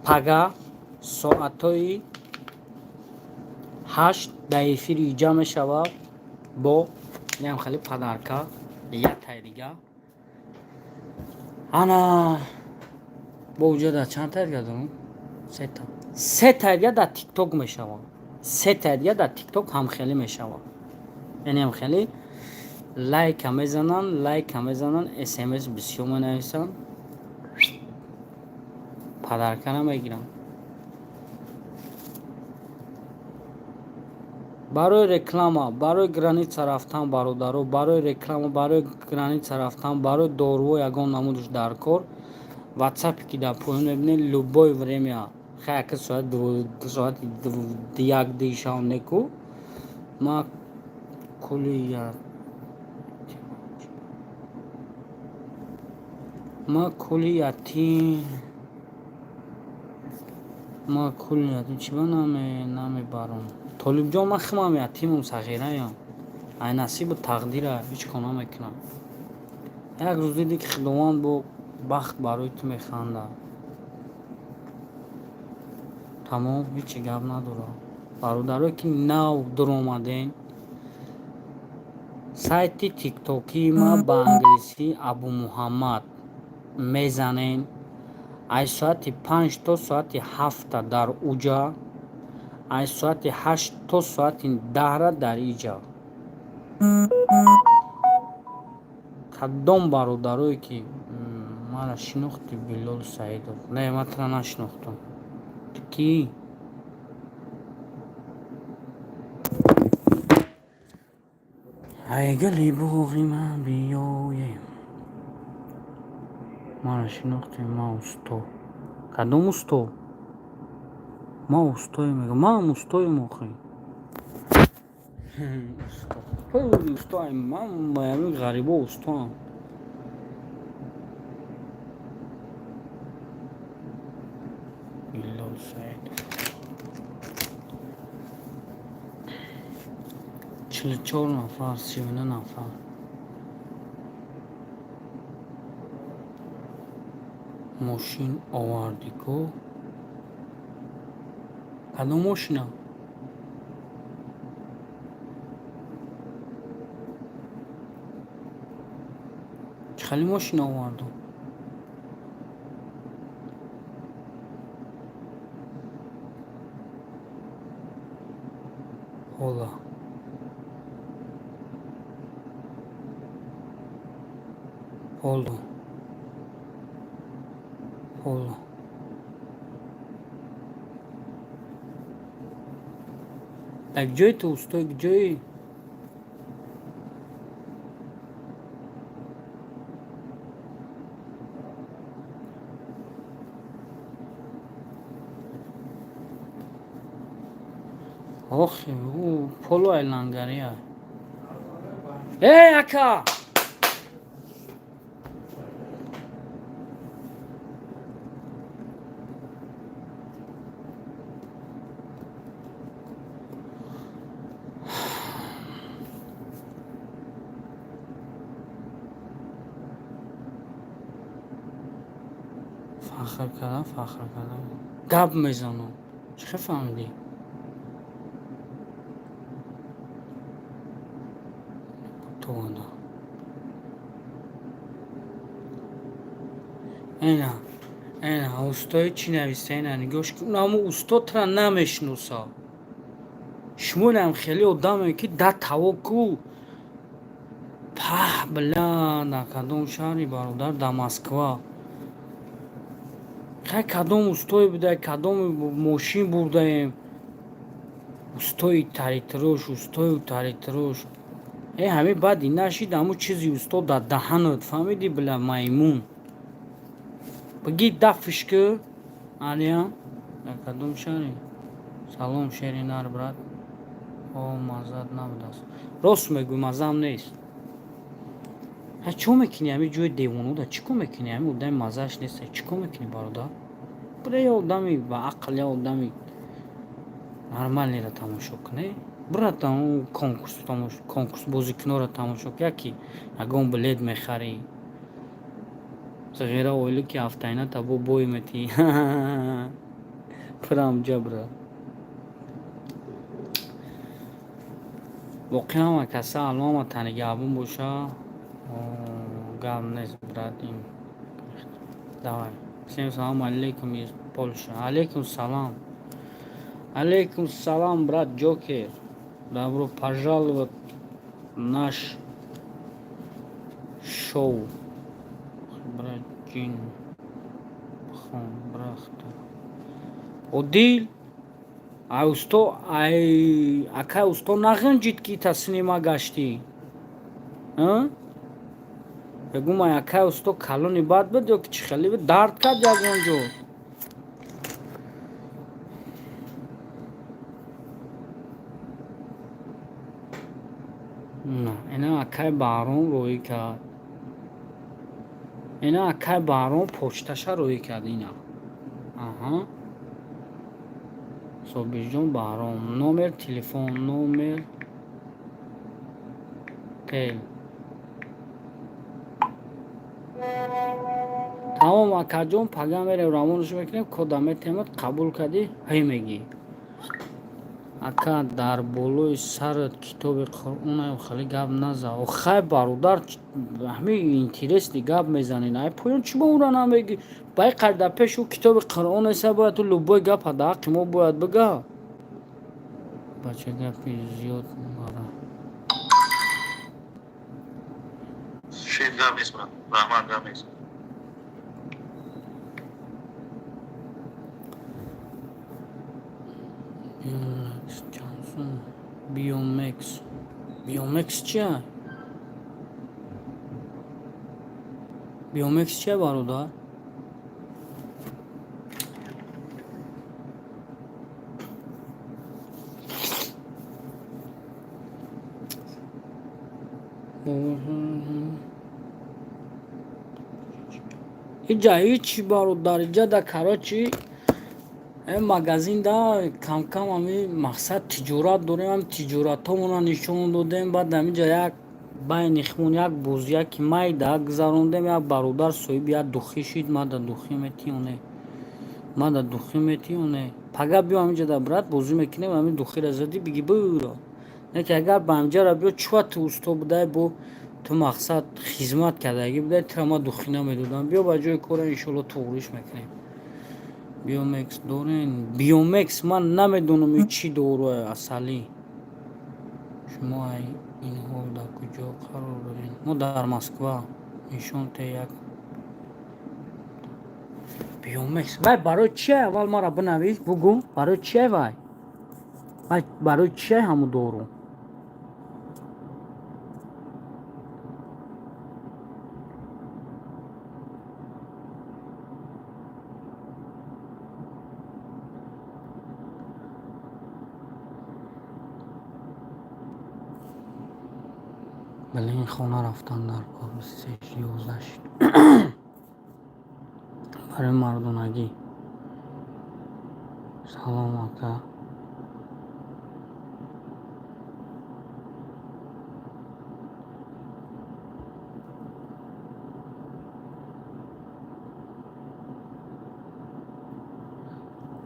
[SPEAKER 1] пага соатҳои 8 дар эфири иҷа мешавад бо инам хеле подарка яктай дига. Ана бо уҷа дар чанд тай дига дорам? Сета, се тай дига дар Тикток мешавад, се тай дига дар Тикток ҳамхелӣ мешавад. Яъне ҳамхелӣ лайка мезананд, лайка мезананд, смс бисёр менависанд, подарка намегиранд. Барои реклама, барои граница рафтан, бародаро, барои реклама, барои граница рафтан, барои доруҳо ягон намудаш дар кор, ватсапе ки дар поён мебинед, любое время, хаяка соати 1-2 шав неку ма кули ма кули ятим, ма кули ятим чиба намебарам. Толибҷон, ман химам ятимум, сағираям, ай насибу тақдира ҳеҷ кор намекунам. Як рӯз диди, ки Худованд бо бахт барои ту механдад, тамом, ҳечи гап надорам. Бародарое ки нав дуромадем, сайти тиктокии ма ба англисӣ Абумуҳаммад мезанем, аз соати 5 то соати 7-та дар уҷа, аз соати 8 то соати 10-ра дар иҷа. Кадом бародарое ки мара шинохти? Билол Саидов, не, ман тура нашинохтам, ту кӣ? Ай гули боғи ман биёем. Мара шинохтем? Ма усто. Кадом усто? Ма устоем, мегӯям, маам устоем охи. Устоам ман, ами ғарибо устоам. Билол Саидов, 44 нафар, 39 нафар. Мошин овардӣ ку? Кадом мошина? Хеле мошина овардум. Ҳола. Поло. Поло. Так ҷои ту, устой, ҷои? Охи, ӯ поло айлангария. Эй, ака! Фахр кардам, фахр кардам. Гап мезанам. Чӣ хел фаҳмидӣ? Тованда. Эна, эна, устои чӣ нависта, эна, нигоҳш кун, амо усто тра намешиноса. Шумо инам хеле одаме, ки да тавоку. Паҳ, бля, дар кадом шаҳри, бародар, дар Москва. Хай, кадом устое буда, кадом мошин бурдаем. Устои таритрош, устои таритрош. Э, ҳамин баъди нашид, ҳамун чизи усто дар даҳанат, фаҳмидӣ, бля, маймун. Бигӣ дафиш ки, алия, дар кадом шаҳре? Салом, шери нар, брат. О, маззат набудааст. Рост мегӯй, маззаам нест. Ҳа, чӣ мекунӣ ҳамин ҷои девонода? Чӣ кор мекунӣ? Ҳамин одами маззааш нест. Чӣ кор мекунӣ, бародар? Бира я одами ба ақл, я одами нормальныйро тамошо кунӣ. Бира конкурс тамошо, конкурс бозикунонро тамошо кун, яки ягон билет мехарӣ. Ғера оила ки ҳафтаина табо бой метиҳӣ. Пирам ҷабра. Воқеан ҳама каса аллоҳ тани габун боша. Гап нест, брат, ин. Давай. Всем салам алейкум из Польши. Алейкум салам. Алейкум салам, брат Джокер. Добро пожаловать в наш шоу. Брат Джин. Хон, брахта. Одил. Ай усто, ай акай усто нағанҷид, ки таснима гаштӣ. А? Бегум, ай акай усто калони бад буд ё ки чӣ хеле буд? Дард кард ягон ҷо? На, ина акай Баҳром роҳӣ кард. Ина акай Баҳром почташа роҳӣ кард ина. Аҳа. Собирҷон Баҳром. Номер телефон, номер тел. Тамом, акаҷон, пага мерем, равонаш мекунем, кода метемад, қабул кардӣ, ҳай мегӣ. Ака, дар болои сарат китоби Қуръон, хеле гап наза. Охай, бародар, ҳамин интересный гап мезанед. Ай поён чӣ ба ура намегӣ? Бай қайда пеш ӯ китоби Қуръон еса, бояд ӯ любой гапа дар ҳаққи мо бояд бига. Бача, гапи зиёд мара.
[SPEAKER 2] Шер, гап нест, брат. Раҳмат, гап нест.
[SPEAKER 1] Биомекс чанд? Биомекс. Биомекс чия? Биомекс чия, бародар? Иҷа ҳеҷ, бародар, иҷа да, короче, магазин да камкам ҳами мақсад тиҷорат дорем, ҳам тиҷоратҳомонро нишон додем. Баъд ҳаминҷа як байни химон як бозияки майда гузарондем. Як бародар соҳиби як духӣ шид. Ма да духӣ метиёне, ма да духӣ метиёне. Пага биё ҳаминҷа да, брат, бозӣ мекунем. Ҳамин духиро задӣ, биги буро. Не ки агар ба ҳамҷара биё, чуа ту усто будай, бо Ту мақсад хизмат кардагӣ будай, тура ма духӣ намедодам. Биё ба ҷои кора, иншоалло, туғриш мекунем. Биомекс дорен? Биомекс ман намедонам, и чӣ доруе, асалӣ. Шумо ай ин ҳол дар куҷо қарор доред? Мо дар Москва. Нишон те як Биомекс. Вай барои чие? Аввал мара бинавис, бугӯ, барои чие вай? Вай барои чие ҳамун дору? Блин, хона рафтан дар кор, 23:11 шид. Барои мардонагӣ. Салом, ака.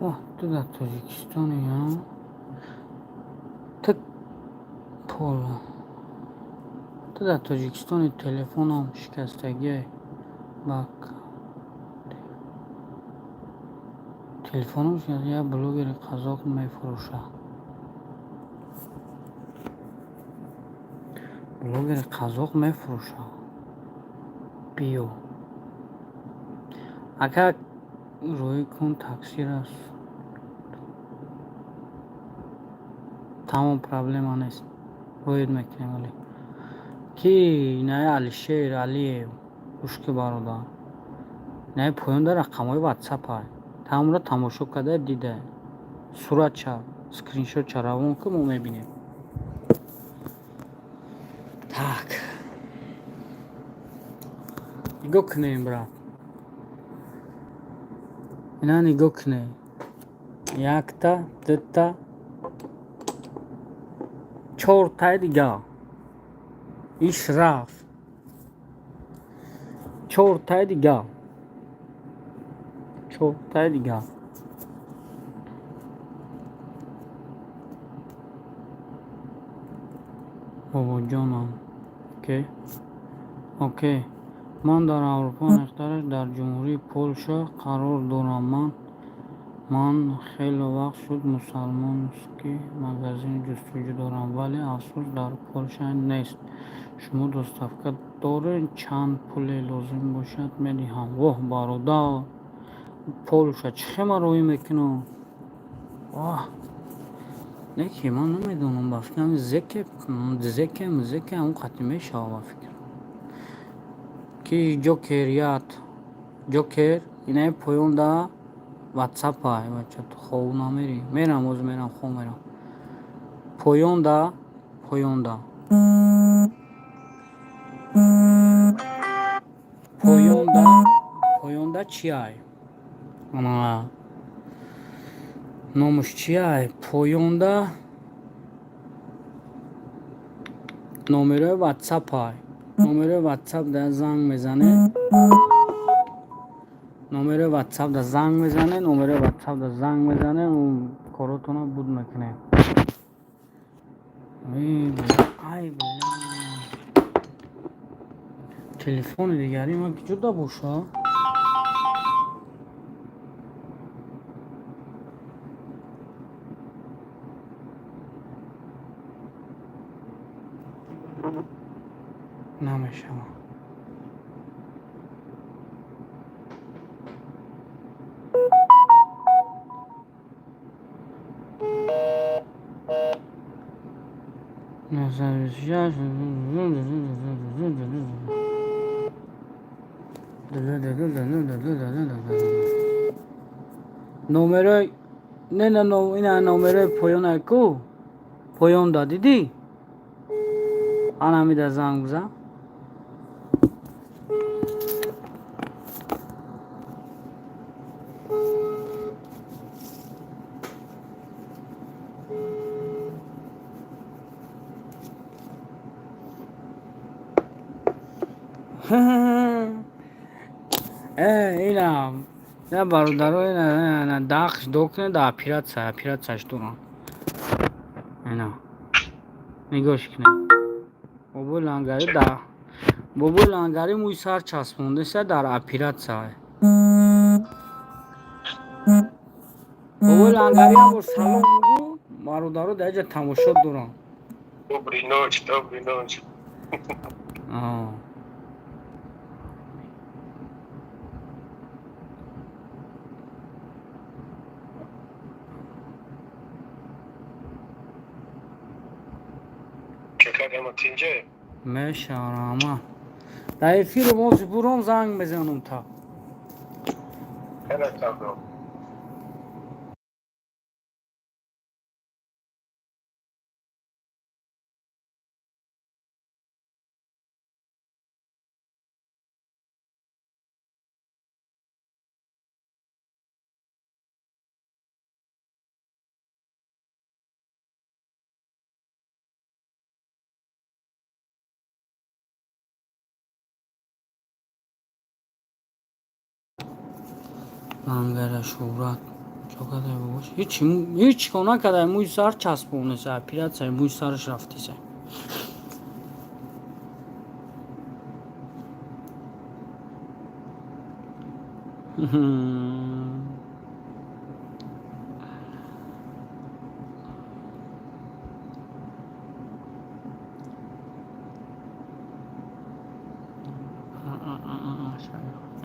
[SPEAKER 1] Оҳ, ту дар Тоҷикистони, а? Ту поло. Ту дар Тоҷикистони, телефонам шикастагиай. Бак. Телефоном як блогери қазоқ мефурӯшад. Блогери қазоқ мефурӯшад. Биё. Ака, роҳӣ кун таксира. Тамом, проблема нест. Роҳит мекунем оле. Ки инаи Алишер Алиев, гӯш ки, бародар. Инаи поёнда рақамҳои ватсапай. Тамомро тамошо карда дида. Суратча, скриншотча равон ки, мо мебинем. Так. Нигоҳ кунем, брат. Ина нигоҳ кунем. Якта, дута, чортаи дига. Иш рафт. Чортаи дига. Чортаи дига. Бобоҷонам. Окей. Окей. Ман дар Аврупо, аниқтараш дар Ҷумҳурии Полша қарор дорам. Ман хеле вақт шуд мусалмонский магазин ҷустуҷӯ дорам, вале афсӯс, дар Полша нест. Шумо доставка доред? Чанд пуле лозим бошад, медиҳам. Воҳ, бародар, Полша чӣ хема роҳӣ мекунам? Оҳ, не ки ман намедонам, ба фикрам, зеке зеке мзеке ҳамон қатъи мешавад, ба фикр. Ки Ҷокер ят Ҷокер, инаи поёнда ватсапай, бача, ту хов намерӣ? Мерам, ҳозир мерам, хов мерам. Поёнда, поёнда. Поёнда, поёнда чиай? Ана номаш чиай? Поёнда номерои ватсапай. Номерои ватсап да занг мезанед. Номерои ватсап да занг мезанед, номерои ватсап да занг мезанед, коротонро буд мекунед. Ай, бля. Телефони дигари ман куҷода боша? Намешавад. Номерои не, не, ина номерои поёна ку, поёнда дидӣ, ана ҳамида занг бизан. Ина ина, бародаро, ина дақш докне да операция, операцияш дорам. Ина нигоҳш кунед, обои лангари да. Бобои Лангарӣ мӯи сар часпондеса, дар оператсия. Бобои Лангарӣ, як бор салом гӯ, бародаро дар ҷа тамошо доранд.
[SPEAKER 3] Доброй ночи, доброй ночи.
[SPEAKER 1] А.
[SPEAKER 3] Чё, как ҳама тинҷе?
[SPEAKER 1] Мешавама. Дар эфиру мо буром, занг мезанам та.
[SPEAKER 3] Хеле табро.
[SPEAKER 1] Лангара шӯҳрат чо кадай, бобош? Ҳичи, ҳеч кор накардай, мӯи сар часпонеса, оператсияи мӯи сараш рафтиса.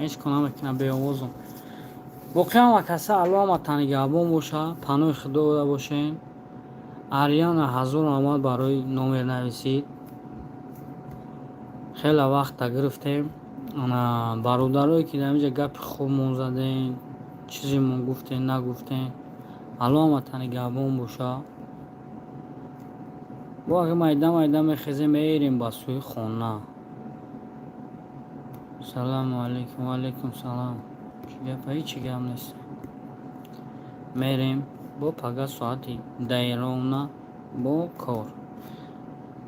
[SPEAKER 1] Ҳеч кор намекунам, беовозум. Воқеан, ва каса Алло ҳама нигаҳбон боша, паноҳи Худо дода бошен. Ариана, ҳазор раҳмат барои номернависӣ. Хеле вақта гирифтем. Ана бародарое, ки дар инҷа гапи хубмон задем, чиземон гуфтем, нагуфтем, Алло ҳама нигаҳбон боша. Бо ага майда майда мехезем, мерем ба сӯи хона. Салому алайкум. Ва алайкум салом. Чӣ гапа? Ҳечи гап нест. Мерем бо пага соати 10 ровно бо кор.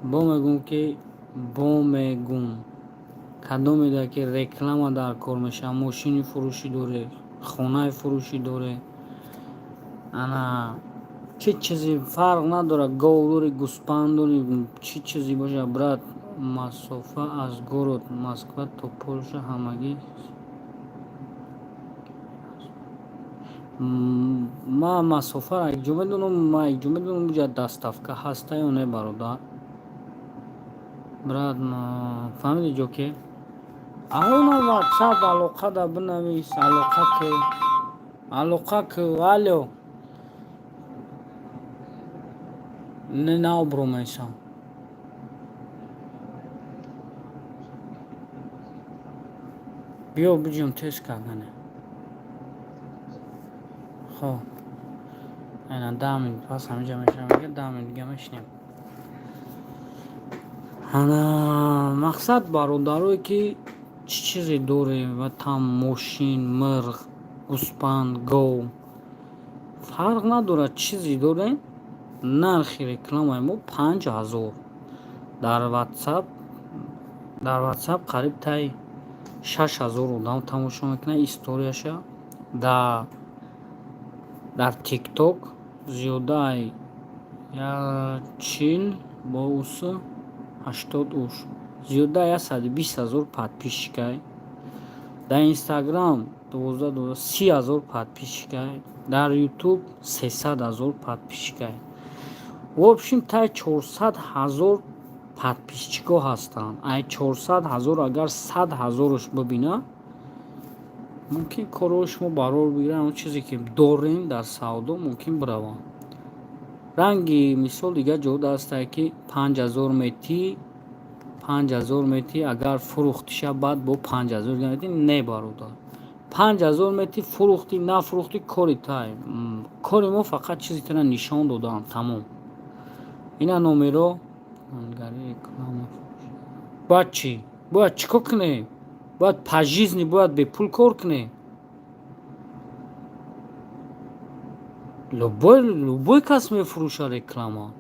[SPEAKER 1] Бо мегӯм, ки бо мегӯм, кадомеда ки реклама дар кор мешавад, мошини фурӯшӣ доре, хонаи фурӯшӣ доре, ана чӣ чизе фарқ надорад, гов дори, гӯспанд дори, чӣ чизе бошад. Брат, масофа аз город Москва то Польша ҳамагӣ? Ман масофаро якҷо медонам, ман якҷо медонам, уҷа доставка ҳаста ё не, бародар. Брат, фаҳмиди ҷо ки аона Ватсап алоқада бинавис, алоқа ки, алоқа ки. Алё, не, наобрумесам. Биё, биҷум, тез кардане. Хоб, айна 10 минут пас ҳамиҷа мешавам, 10 минут дига мешинем. Ана мақсад, бародарое, ки чӣ чизе дорем ва там мошин, мирғ, гӯспанд, гов, фарқ надорад, чизе дорем, нархи рекламаи мо 5000. Дар Ватсап, дар Ватсап қариб таи 6000 одам тамошо мекунад историяша. Дар Тикток зиёдаи 40 бо усу 80 уш, зиёда 120 000 подписчикай. Дар Инстаграм 12, 30 000 подписчикай, дар Ютуб 300 000 подписчикай. В общем, таи 400 000 подписчикҳо ҳастанд. Ай 400 000 агар 100 000-аш бибина, мумкин корҳои шумо барор бигирад. Он чизе ки дорем дар савдо, мумкин бираванд. Ранги мисол, дигар ҷо ҳастае, ки 5000 метӣ, 5000 метӣ, агар фурӯхтиша, баъд бо 5000 дига метӣ. Не, бародар, 5000 метӣ, фурӯхтӣ, нафурӯхтӣ, кори тай. Кори мо фақат чизи тара нишон додаам, тамом. Ина номеро. Бояд чӣ, бояд чӣ кор кунем? Бояд по жизни, бояд бепул кор кунем? Любой кас мефурӯша реклама.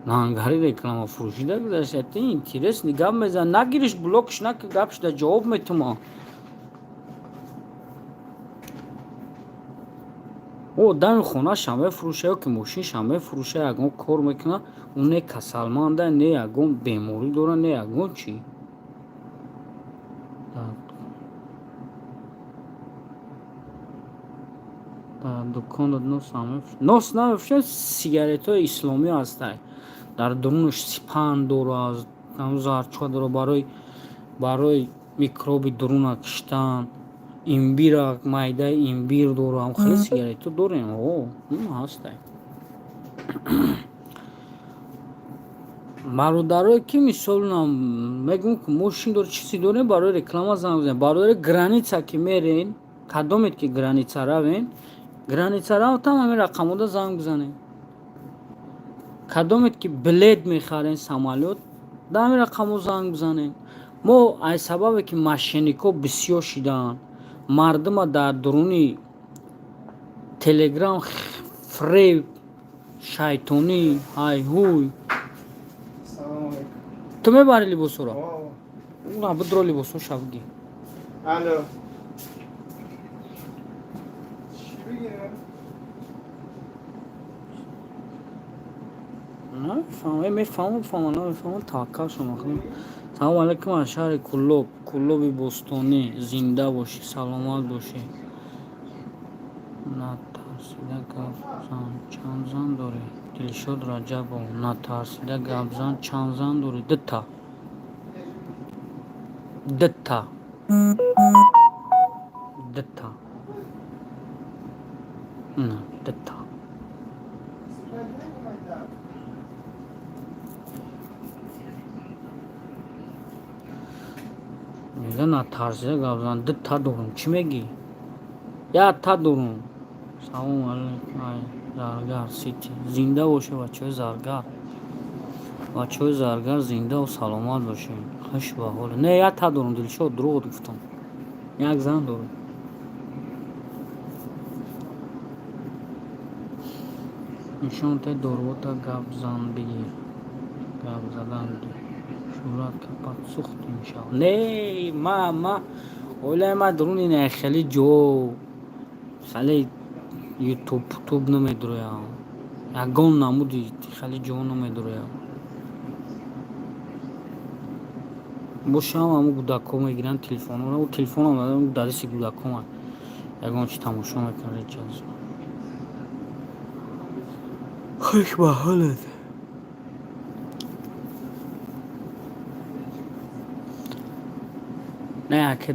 [SPEAKER 1] Нангари реклама фурӯшида гузашта. Ти интересный гап мезан, нагириш, блокш наки, гапшда ҷавоб метума. О дами хонаша мефурӯша ё ки мошинша мефурӯша, ягон кор мекуна. Ӯ не касалманда, не ягон беморӣ дора, не ягон чӣ. Дар дукон нос нос намефурӯшем, сигаретҳои исломӣ ҳастай. Дар дурунаш сипан дорад, зарча дорад, барои микроби дуруна киштан, имбира, майдаи имбир дорад. Хеле сигаретҳо дорем, ҳастай. Бародарое ки мисол мегӯм, ки мошин дор, чизе дорем, барои реклама занг бизанед. Бародари граница ки мерен, кадомед ки граница равен, граница равтам, ҳамин рақамода занг бизанед. Кадомед ки билет мехарен самолёт, да ҳамин рақамо занг бизанед. Мо аз сабабе ки мошенникҳо бисёр шидаанд, мардума дар дуруни Телеграм фреб, шайтонӣ, ҳайҳуй. Ту мебари либосҳоро? На, бидро либосҳо бигир.
[SPEAKER 4] Алло. Чӣ бигирам?
[SPEAKER 1] Намефаҳмам, мефаҳмам, фаҳмам, намефаҳмам, таваккал шумо. Салому алайкум аз шаҳри Кӯлоб, Кӯлоби бостонӣ. Зинда бошӣ, саломат бошӣ. Натарсида гап зан, чанд зан дорӣ? Дилшод Раҷабов, натарсида гап зан, чанд зан дорӣ? Дута. Дута. Дута. На, дута. Мега натарсида гап зан, дута дорум. Чӣ мегӣ? Якта дорум. Салому алайкум, ай Заргар Сити. Зинда боше, бачаҳои Заргар. Бачаҳои Заргар зиндаву саломат бошед. Хуш ба ҳоле. Не, якта дорум, Дилшод, дурӯғ гуфтам. Як зан дорум. Нишон те доруота гап зан бигир. Гап задан бигир. Шӯҳрат капат сӯхт иншалло. Не, ма оилаи ма дуруни не хеле ҷо хеле ютуб туб намедуроям. Ягон намуди хеле ҷо намедуроям. Бошам, ҳамун кӯдакҳо мегиранд телефонҳоро, телефонам дар дасти кӯдакҳома. Ягон чи тамошо мекунанд ҳеҷ. Хуш ба ҳолат. Не, ака,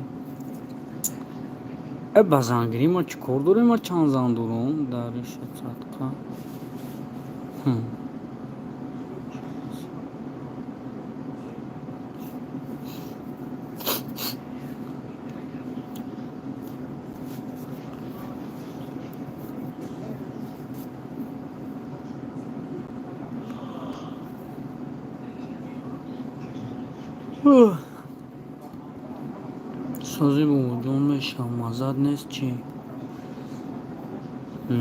[SPEAKER 1] э ба зангирӣ ма чӣ кор дорем? Ма чанд зан дорум? Дар ишат садқа. Сози бобоҷон мешавам, маззат нест чӣ?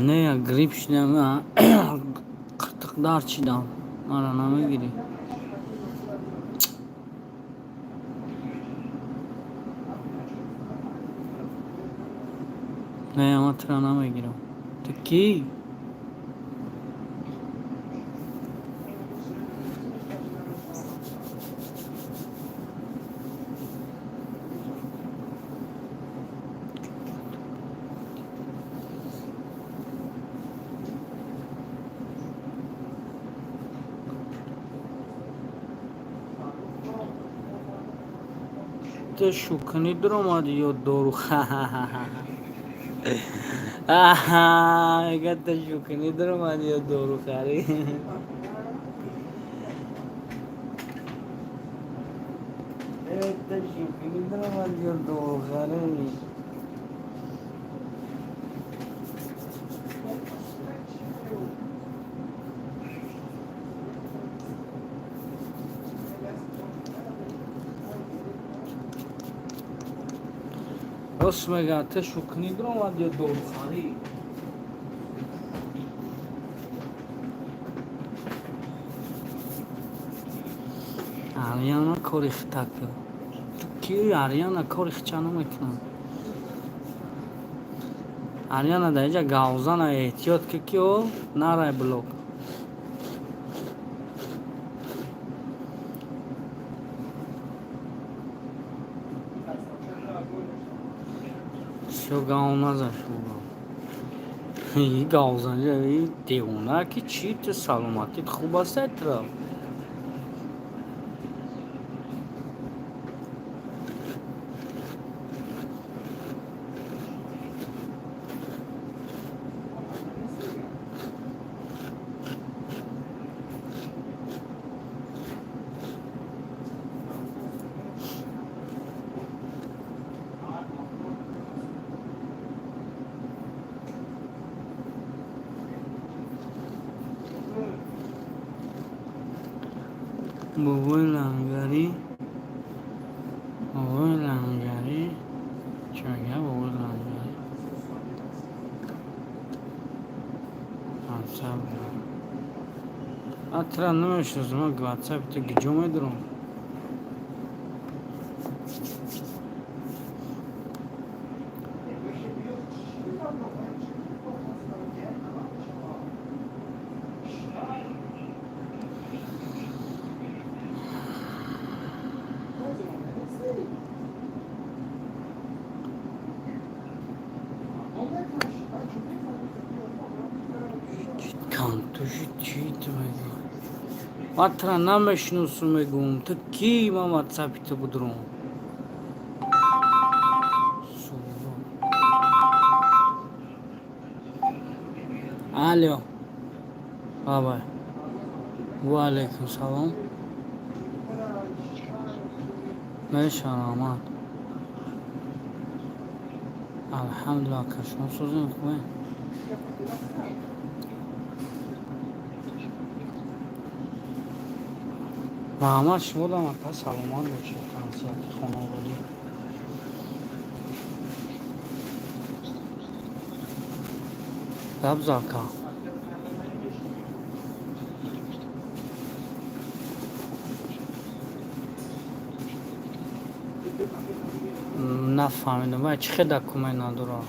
[SPEAKER 1] Не, як грипп шидам, қиртиқдард шидам. Мара намегирӣ? Не, ман тура намегирам. Ту кӣ? Ту шӯкунӣ дуромадӣ ё дору? Мега, ту шӯкунӣ дуромадӣ ё дорухарӣ? Ту шӯкунӣ дуромадӣ ё дорухарӣ? Рост мега, ту шӯкунӣ дуромадӣ ё дорухарӣ? Ариана кори хита кӯ. Ту кӣ? Ариана кори хича намекунад. Ариана дар инҷа гавзана, эҳтиёт кӣ, ки о нарай блок. Всё, гав наза шумо. Гавзанҷа, девона ки чӣ, ту саломатит хуб аст, тра? Бобои лангарӣ, бобои лангарӣ чӣ мегӯяд? Бобои лангарӣ ватсап. Атра намешиносам, ман ватсапи ту гиҷо медурам? Кантуши чӣ ту мегӯ? Ман тура намешиносум, мегӯм, ту кӣ, ман ватсапи ту будурам? Алло, бабай. Ва алайкум салом. Меша, раҳмат, алҳамдулилла, ака, шумо созем, хубе? Раҳмат шумодам, ака, саломат бошед, тансиҳати хонаводӣ. Гап за, ака. Нафаҳмидам, вай чӣ хел документ надорад?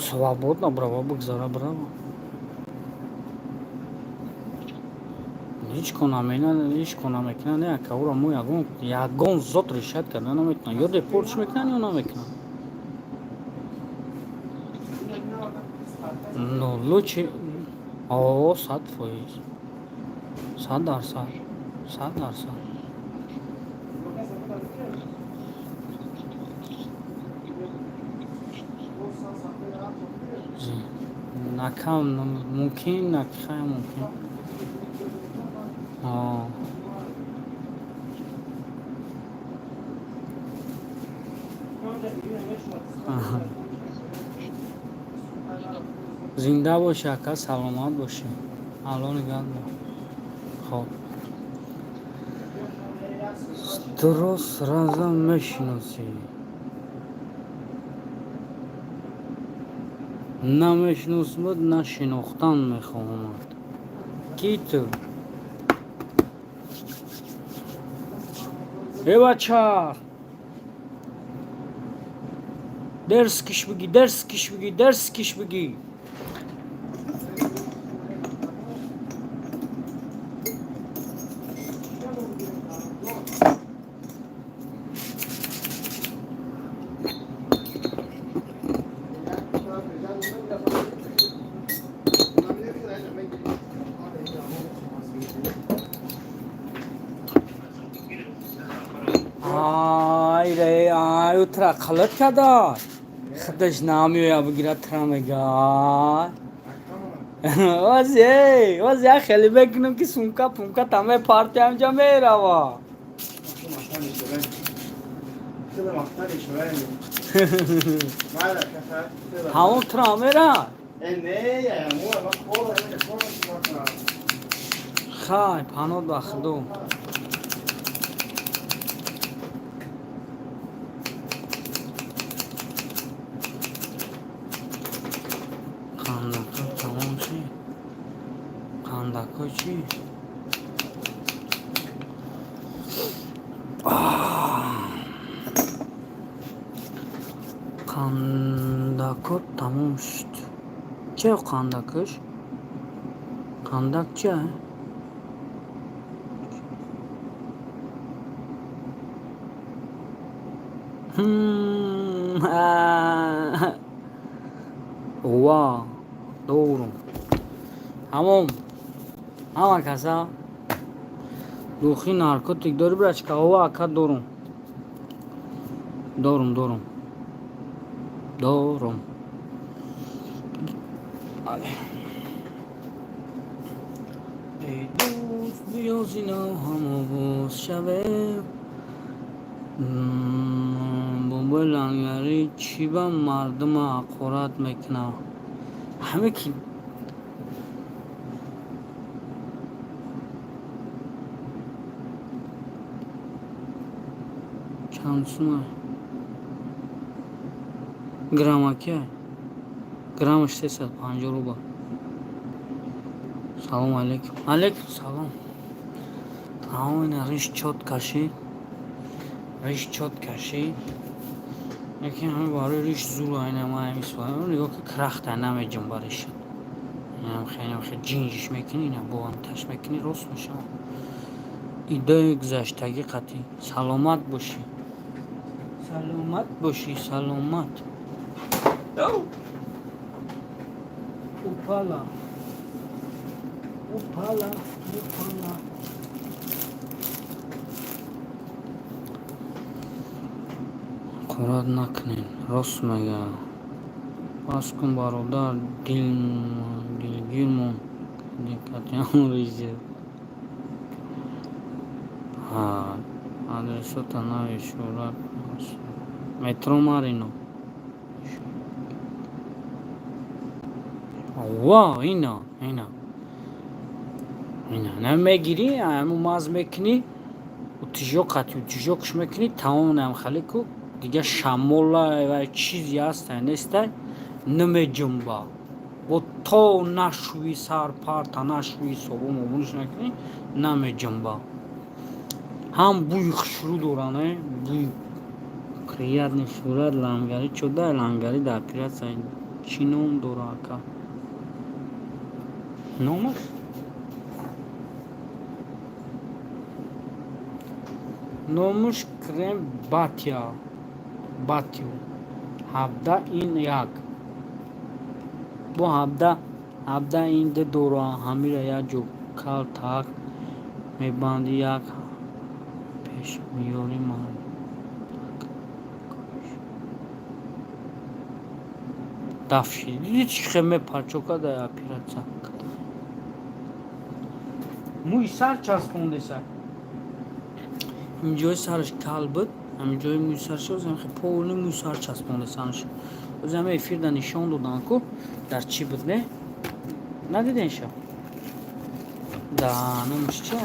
[SPEAKER 1] Свободно брава, бигзара брава. Ҳеҷ кор ҳеҷ кор намекунад, не, ака, ӯро мо ягон зот решать карда наметавонам. Ё депортш мекунанд, ё намекунанд. Ну, лучше о 100%, 100%, 100%. Накам мумкин, накхай мумкин. О. Аҳа. Зинда бошӣ, ака, саломат бошӣ. Алло нигаҳ дор. Хоб. Туро сразу мешиносӣ. Намешиносмад, на шинохтан мехоҳамад. Кӣ ту? Э, бача! Дерзкий бигӣ, дерзкий бигӣ, дерзкий бигӣ. Ай ре, ай, утра қалат када. Худаш намеоя бигира, тра мега. Озе, озе, я хеле мекунам ки сумка пумка таме партия ҳамҷа мерава. Ҳамон тра мера? Хай, панот ба худо. Қандако тамом чӣ? Қандако чӣ? Қандако тамом шуд. Че қандакаш? Қандак чи? Ва дорум. Ҳамом ҳама каса духи наркотик дори, брачка? Ова, ака, дорум, дорум, дорум, дорум. Эй дӯст, биё, зинав ҳамовоз шавем. Бобои лангарӣ чӣ ба мардума ҳақорат мекунад? Ҳаме ки чанд сума граммакия? Граммаш 350 рубл. Салому алейкум. Алейкум салом. Тамом, ина риш чот кашид, риш чот кашид. Лекин ҳами барои риш зур. Айна ма ҳами нигоҳ ки крахта намеҷунба ришат. Инам хеле ҷинҷиш мекунӣ, ина бо таш мекунӣ, рост мешавад. Идои гузаштагӣ қатъӣ. Саломат бошӣ, саломат бошӣ, саломат. Упала, упала, упала. Ҳақорат накунед, рост мега. Бас кун, бародар, дилгирмон. Ризер адресота нави шӯҳрат, метро Марино. Ва ина, ина, ина намегирӣ, ҳаму маз мекунӣ, утюжок қати утюжок ш мекунӣ, тамом. Нам халику дига шамола ва чизе ҳастай, нестай, намеҷунба. Бо то нашӯи сар, парта нашӯи, собун мобунш накунӣ, намеҷунба. Ҳам бӯи хушрӯ доранд, бӯи приятный. Сурат лангарӣ чода, лангарӣ дар оператсия чӣ ном дора, ака? Номаш? Номаш крем батя, батю 17 ин 1 бо 17, 17 ин 2 дора. Ҳамира як ҷо кал так мебандӣ, як пеш меёрӣ. Ман даф шид. Диди, чӣ хел мепарчока дар оператсия? Мӯи сар часпондеса. Ҳамин ҷои сараш кал буд, ҳамин ҷои мӯи сараш полный мӯи сар часпондесанаш. Оз ҳама эфирда нишон додан ку дар чӣ буд, не надиденша? Да, номаш чи?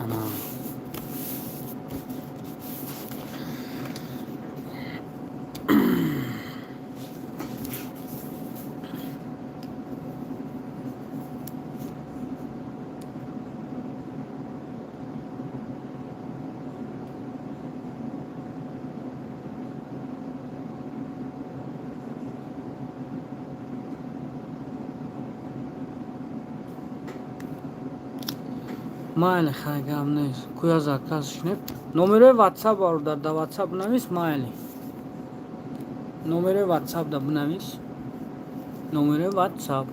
[SPEAKER 1] Ана. Майли, хай, гап нест. Куя заказ шинеп. Номерои ватсап, бародар, да ватсап бинавис, майли. Номерои ватсап да бинавис. Номерои ватсап.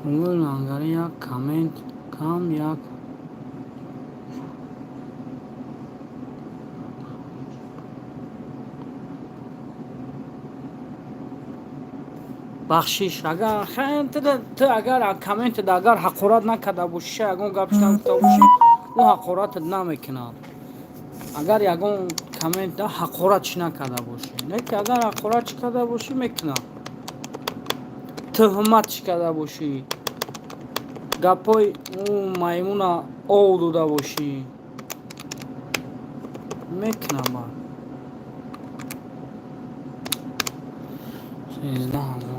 [SPEAKER 1] Мумои лангари як коммент кам як. Бахшиш, агар ту агар комментат агар ҳақорат накарда бошӣ, ягон гапш нагуфта бошӣ, ӯ ҳақоратат намекунад. Агар ягон коммента ҳақорат чӣ накарда бошӣ, не ки агар ҳақорат чӣ карда бошӣ, мекунад. Тӯҳмат чӣ карда бошӣ, гапҳои ӯ маймуна ов дода бошӣ, мекунад. Баъд 13 000.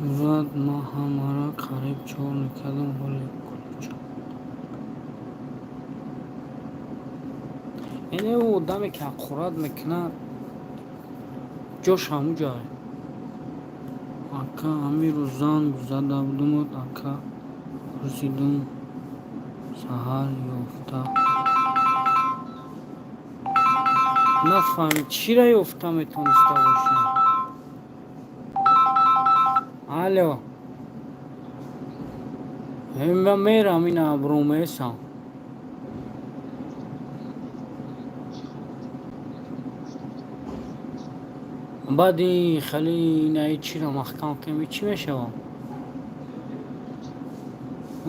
[SPEAKER 1] Зад ман ҳамаро қариб чор мекардам, ҳоле кулча. Яъне ӯ одаме ки ҳақорат мекунад, ҷош ҳамуҷае. Ака, ҳамин рӯз занг зада будумот, ака, пурсидум, саҳар ёфта. Нафаҳмид, чира ёфта метавониста бошад? Алло. Ман мерам, ина бромесам. Баъд ин хеле инаи чиро маҳкам кунем, чӣ мешавад?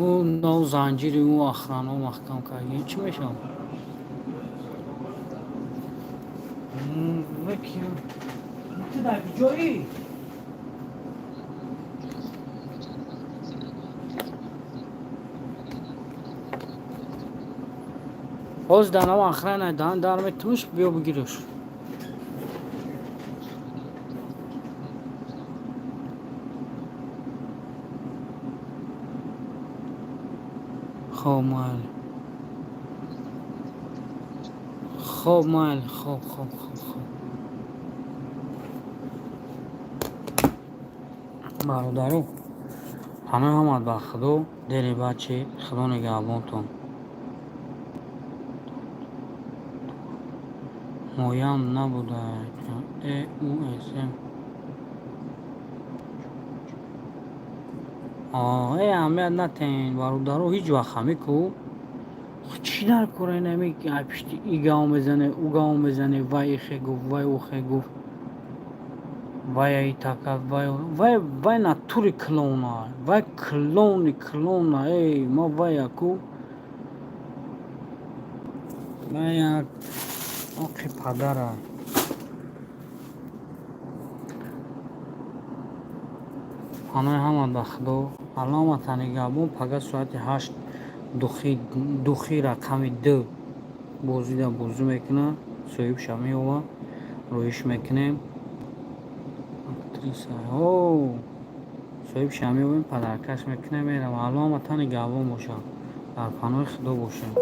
[SPEAKER 1] Ӯ нав занҷири ӯ охрано маҳкам кард, чӣ мешавад? Ту дар куҷоӣ? Ҳозир дар нав охрана даҳан дар метумиш, биё бигираш. Хоб, майли. Хоб, майли, хоб, хоб, хоб, хоб. Бародаро, паноҳ омад ба Худо, дери бачи, Худо нигаҳбонтон. Моям набуда э у с м. Э, аҳамият натен, бародаро, ҳеҷ вақт ҳами ку. Чӣ дар кора инами пишти и гав мезане, ӯ гав мезане, вай ихе гуфт, вай ухе гуфт. Вай аи така, вай вай вай натури клоуна, вай клоуни клоуна, эй, ма вай яку. Вай як оқи падара. Паноҳи ҳама ба Худо, аллоҳ нигаҳбон, пага соати 8 духи духи рақами ду бозида бозӣ мекунад, соҳибша меёвад, роиш мекунем. Актриса, о, соҳибша меёвем, подаркаш мекунем, меравад. Аллоҳ нигаҳбон бошад. Дар паноҳи Худо бошед.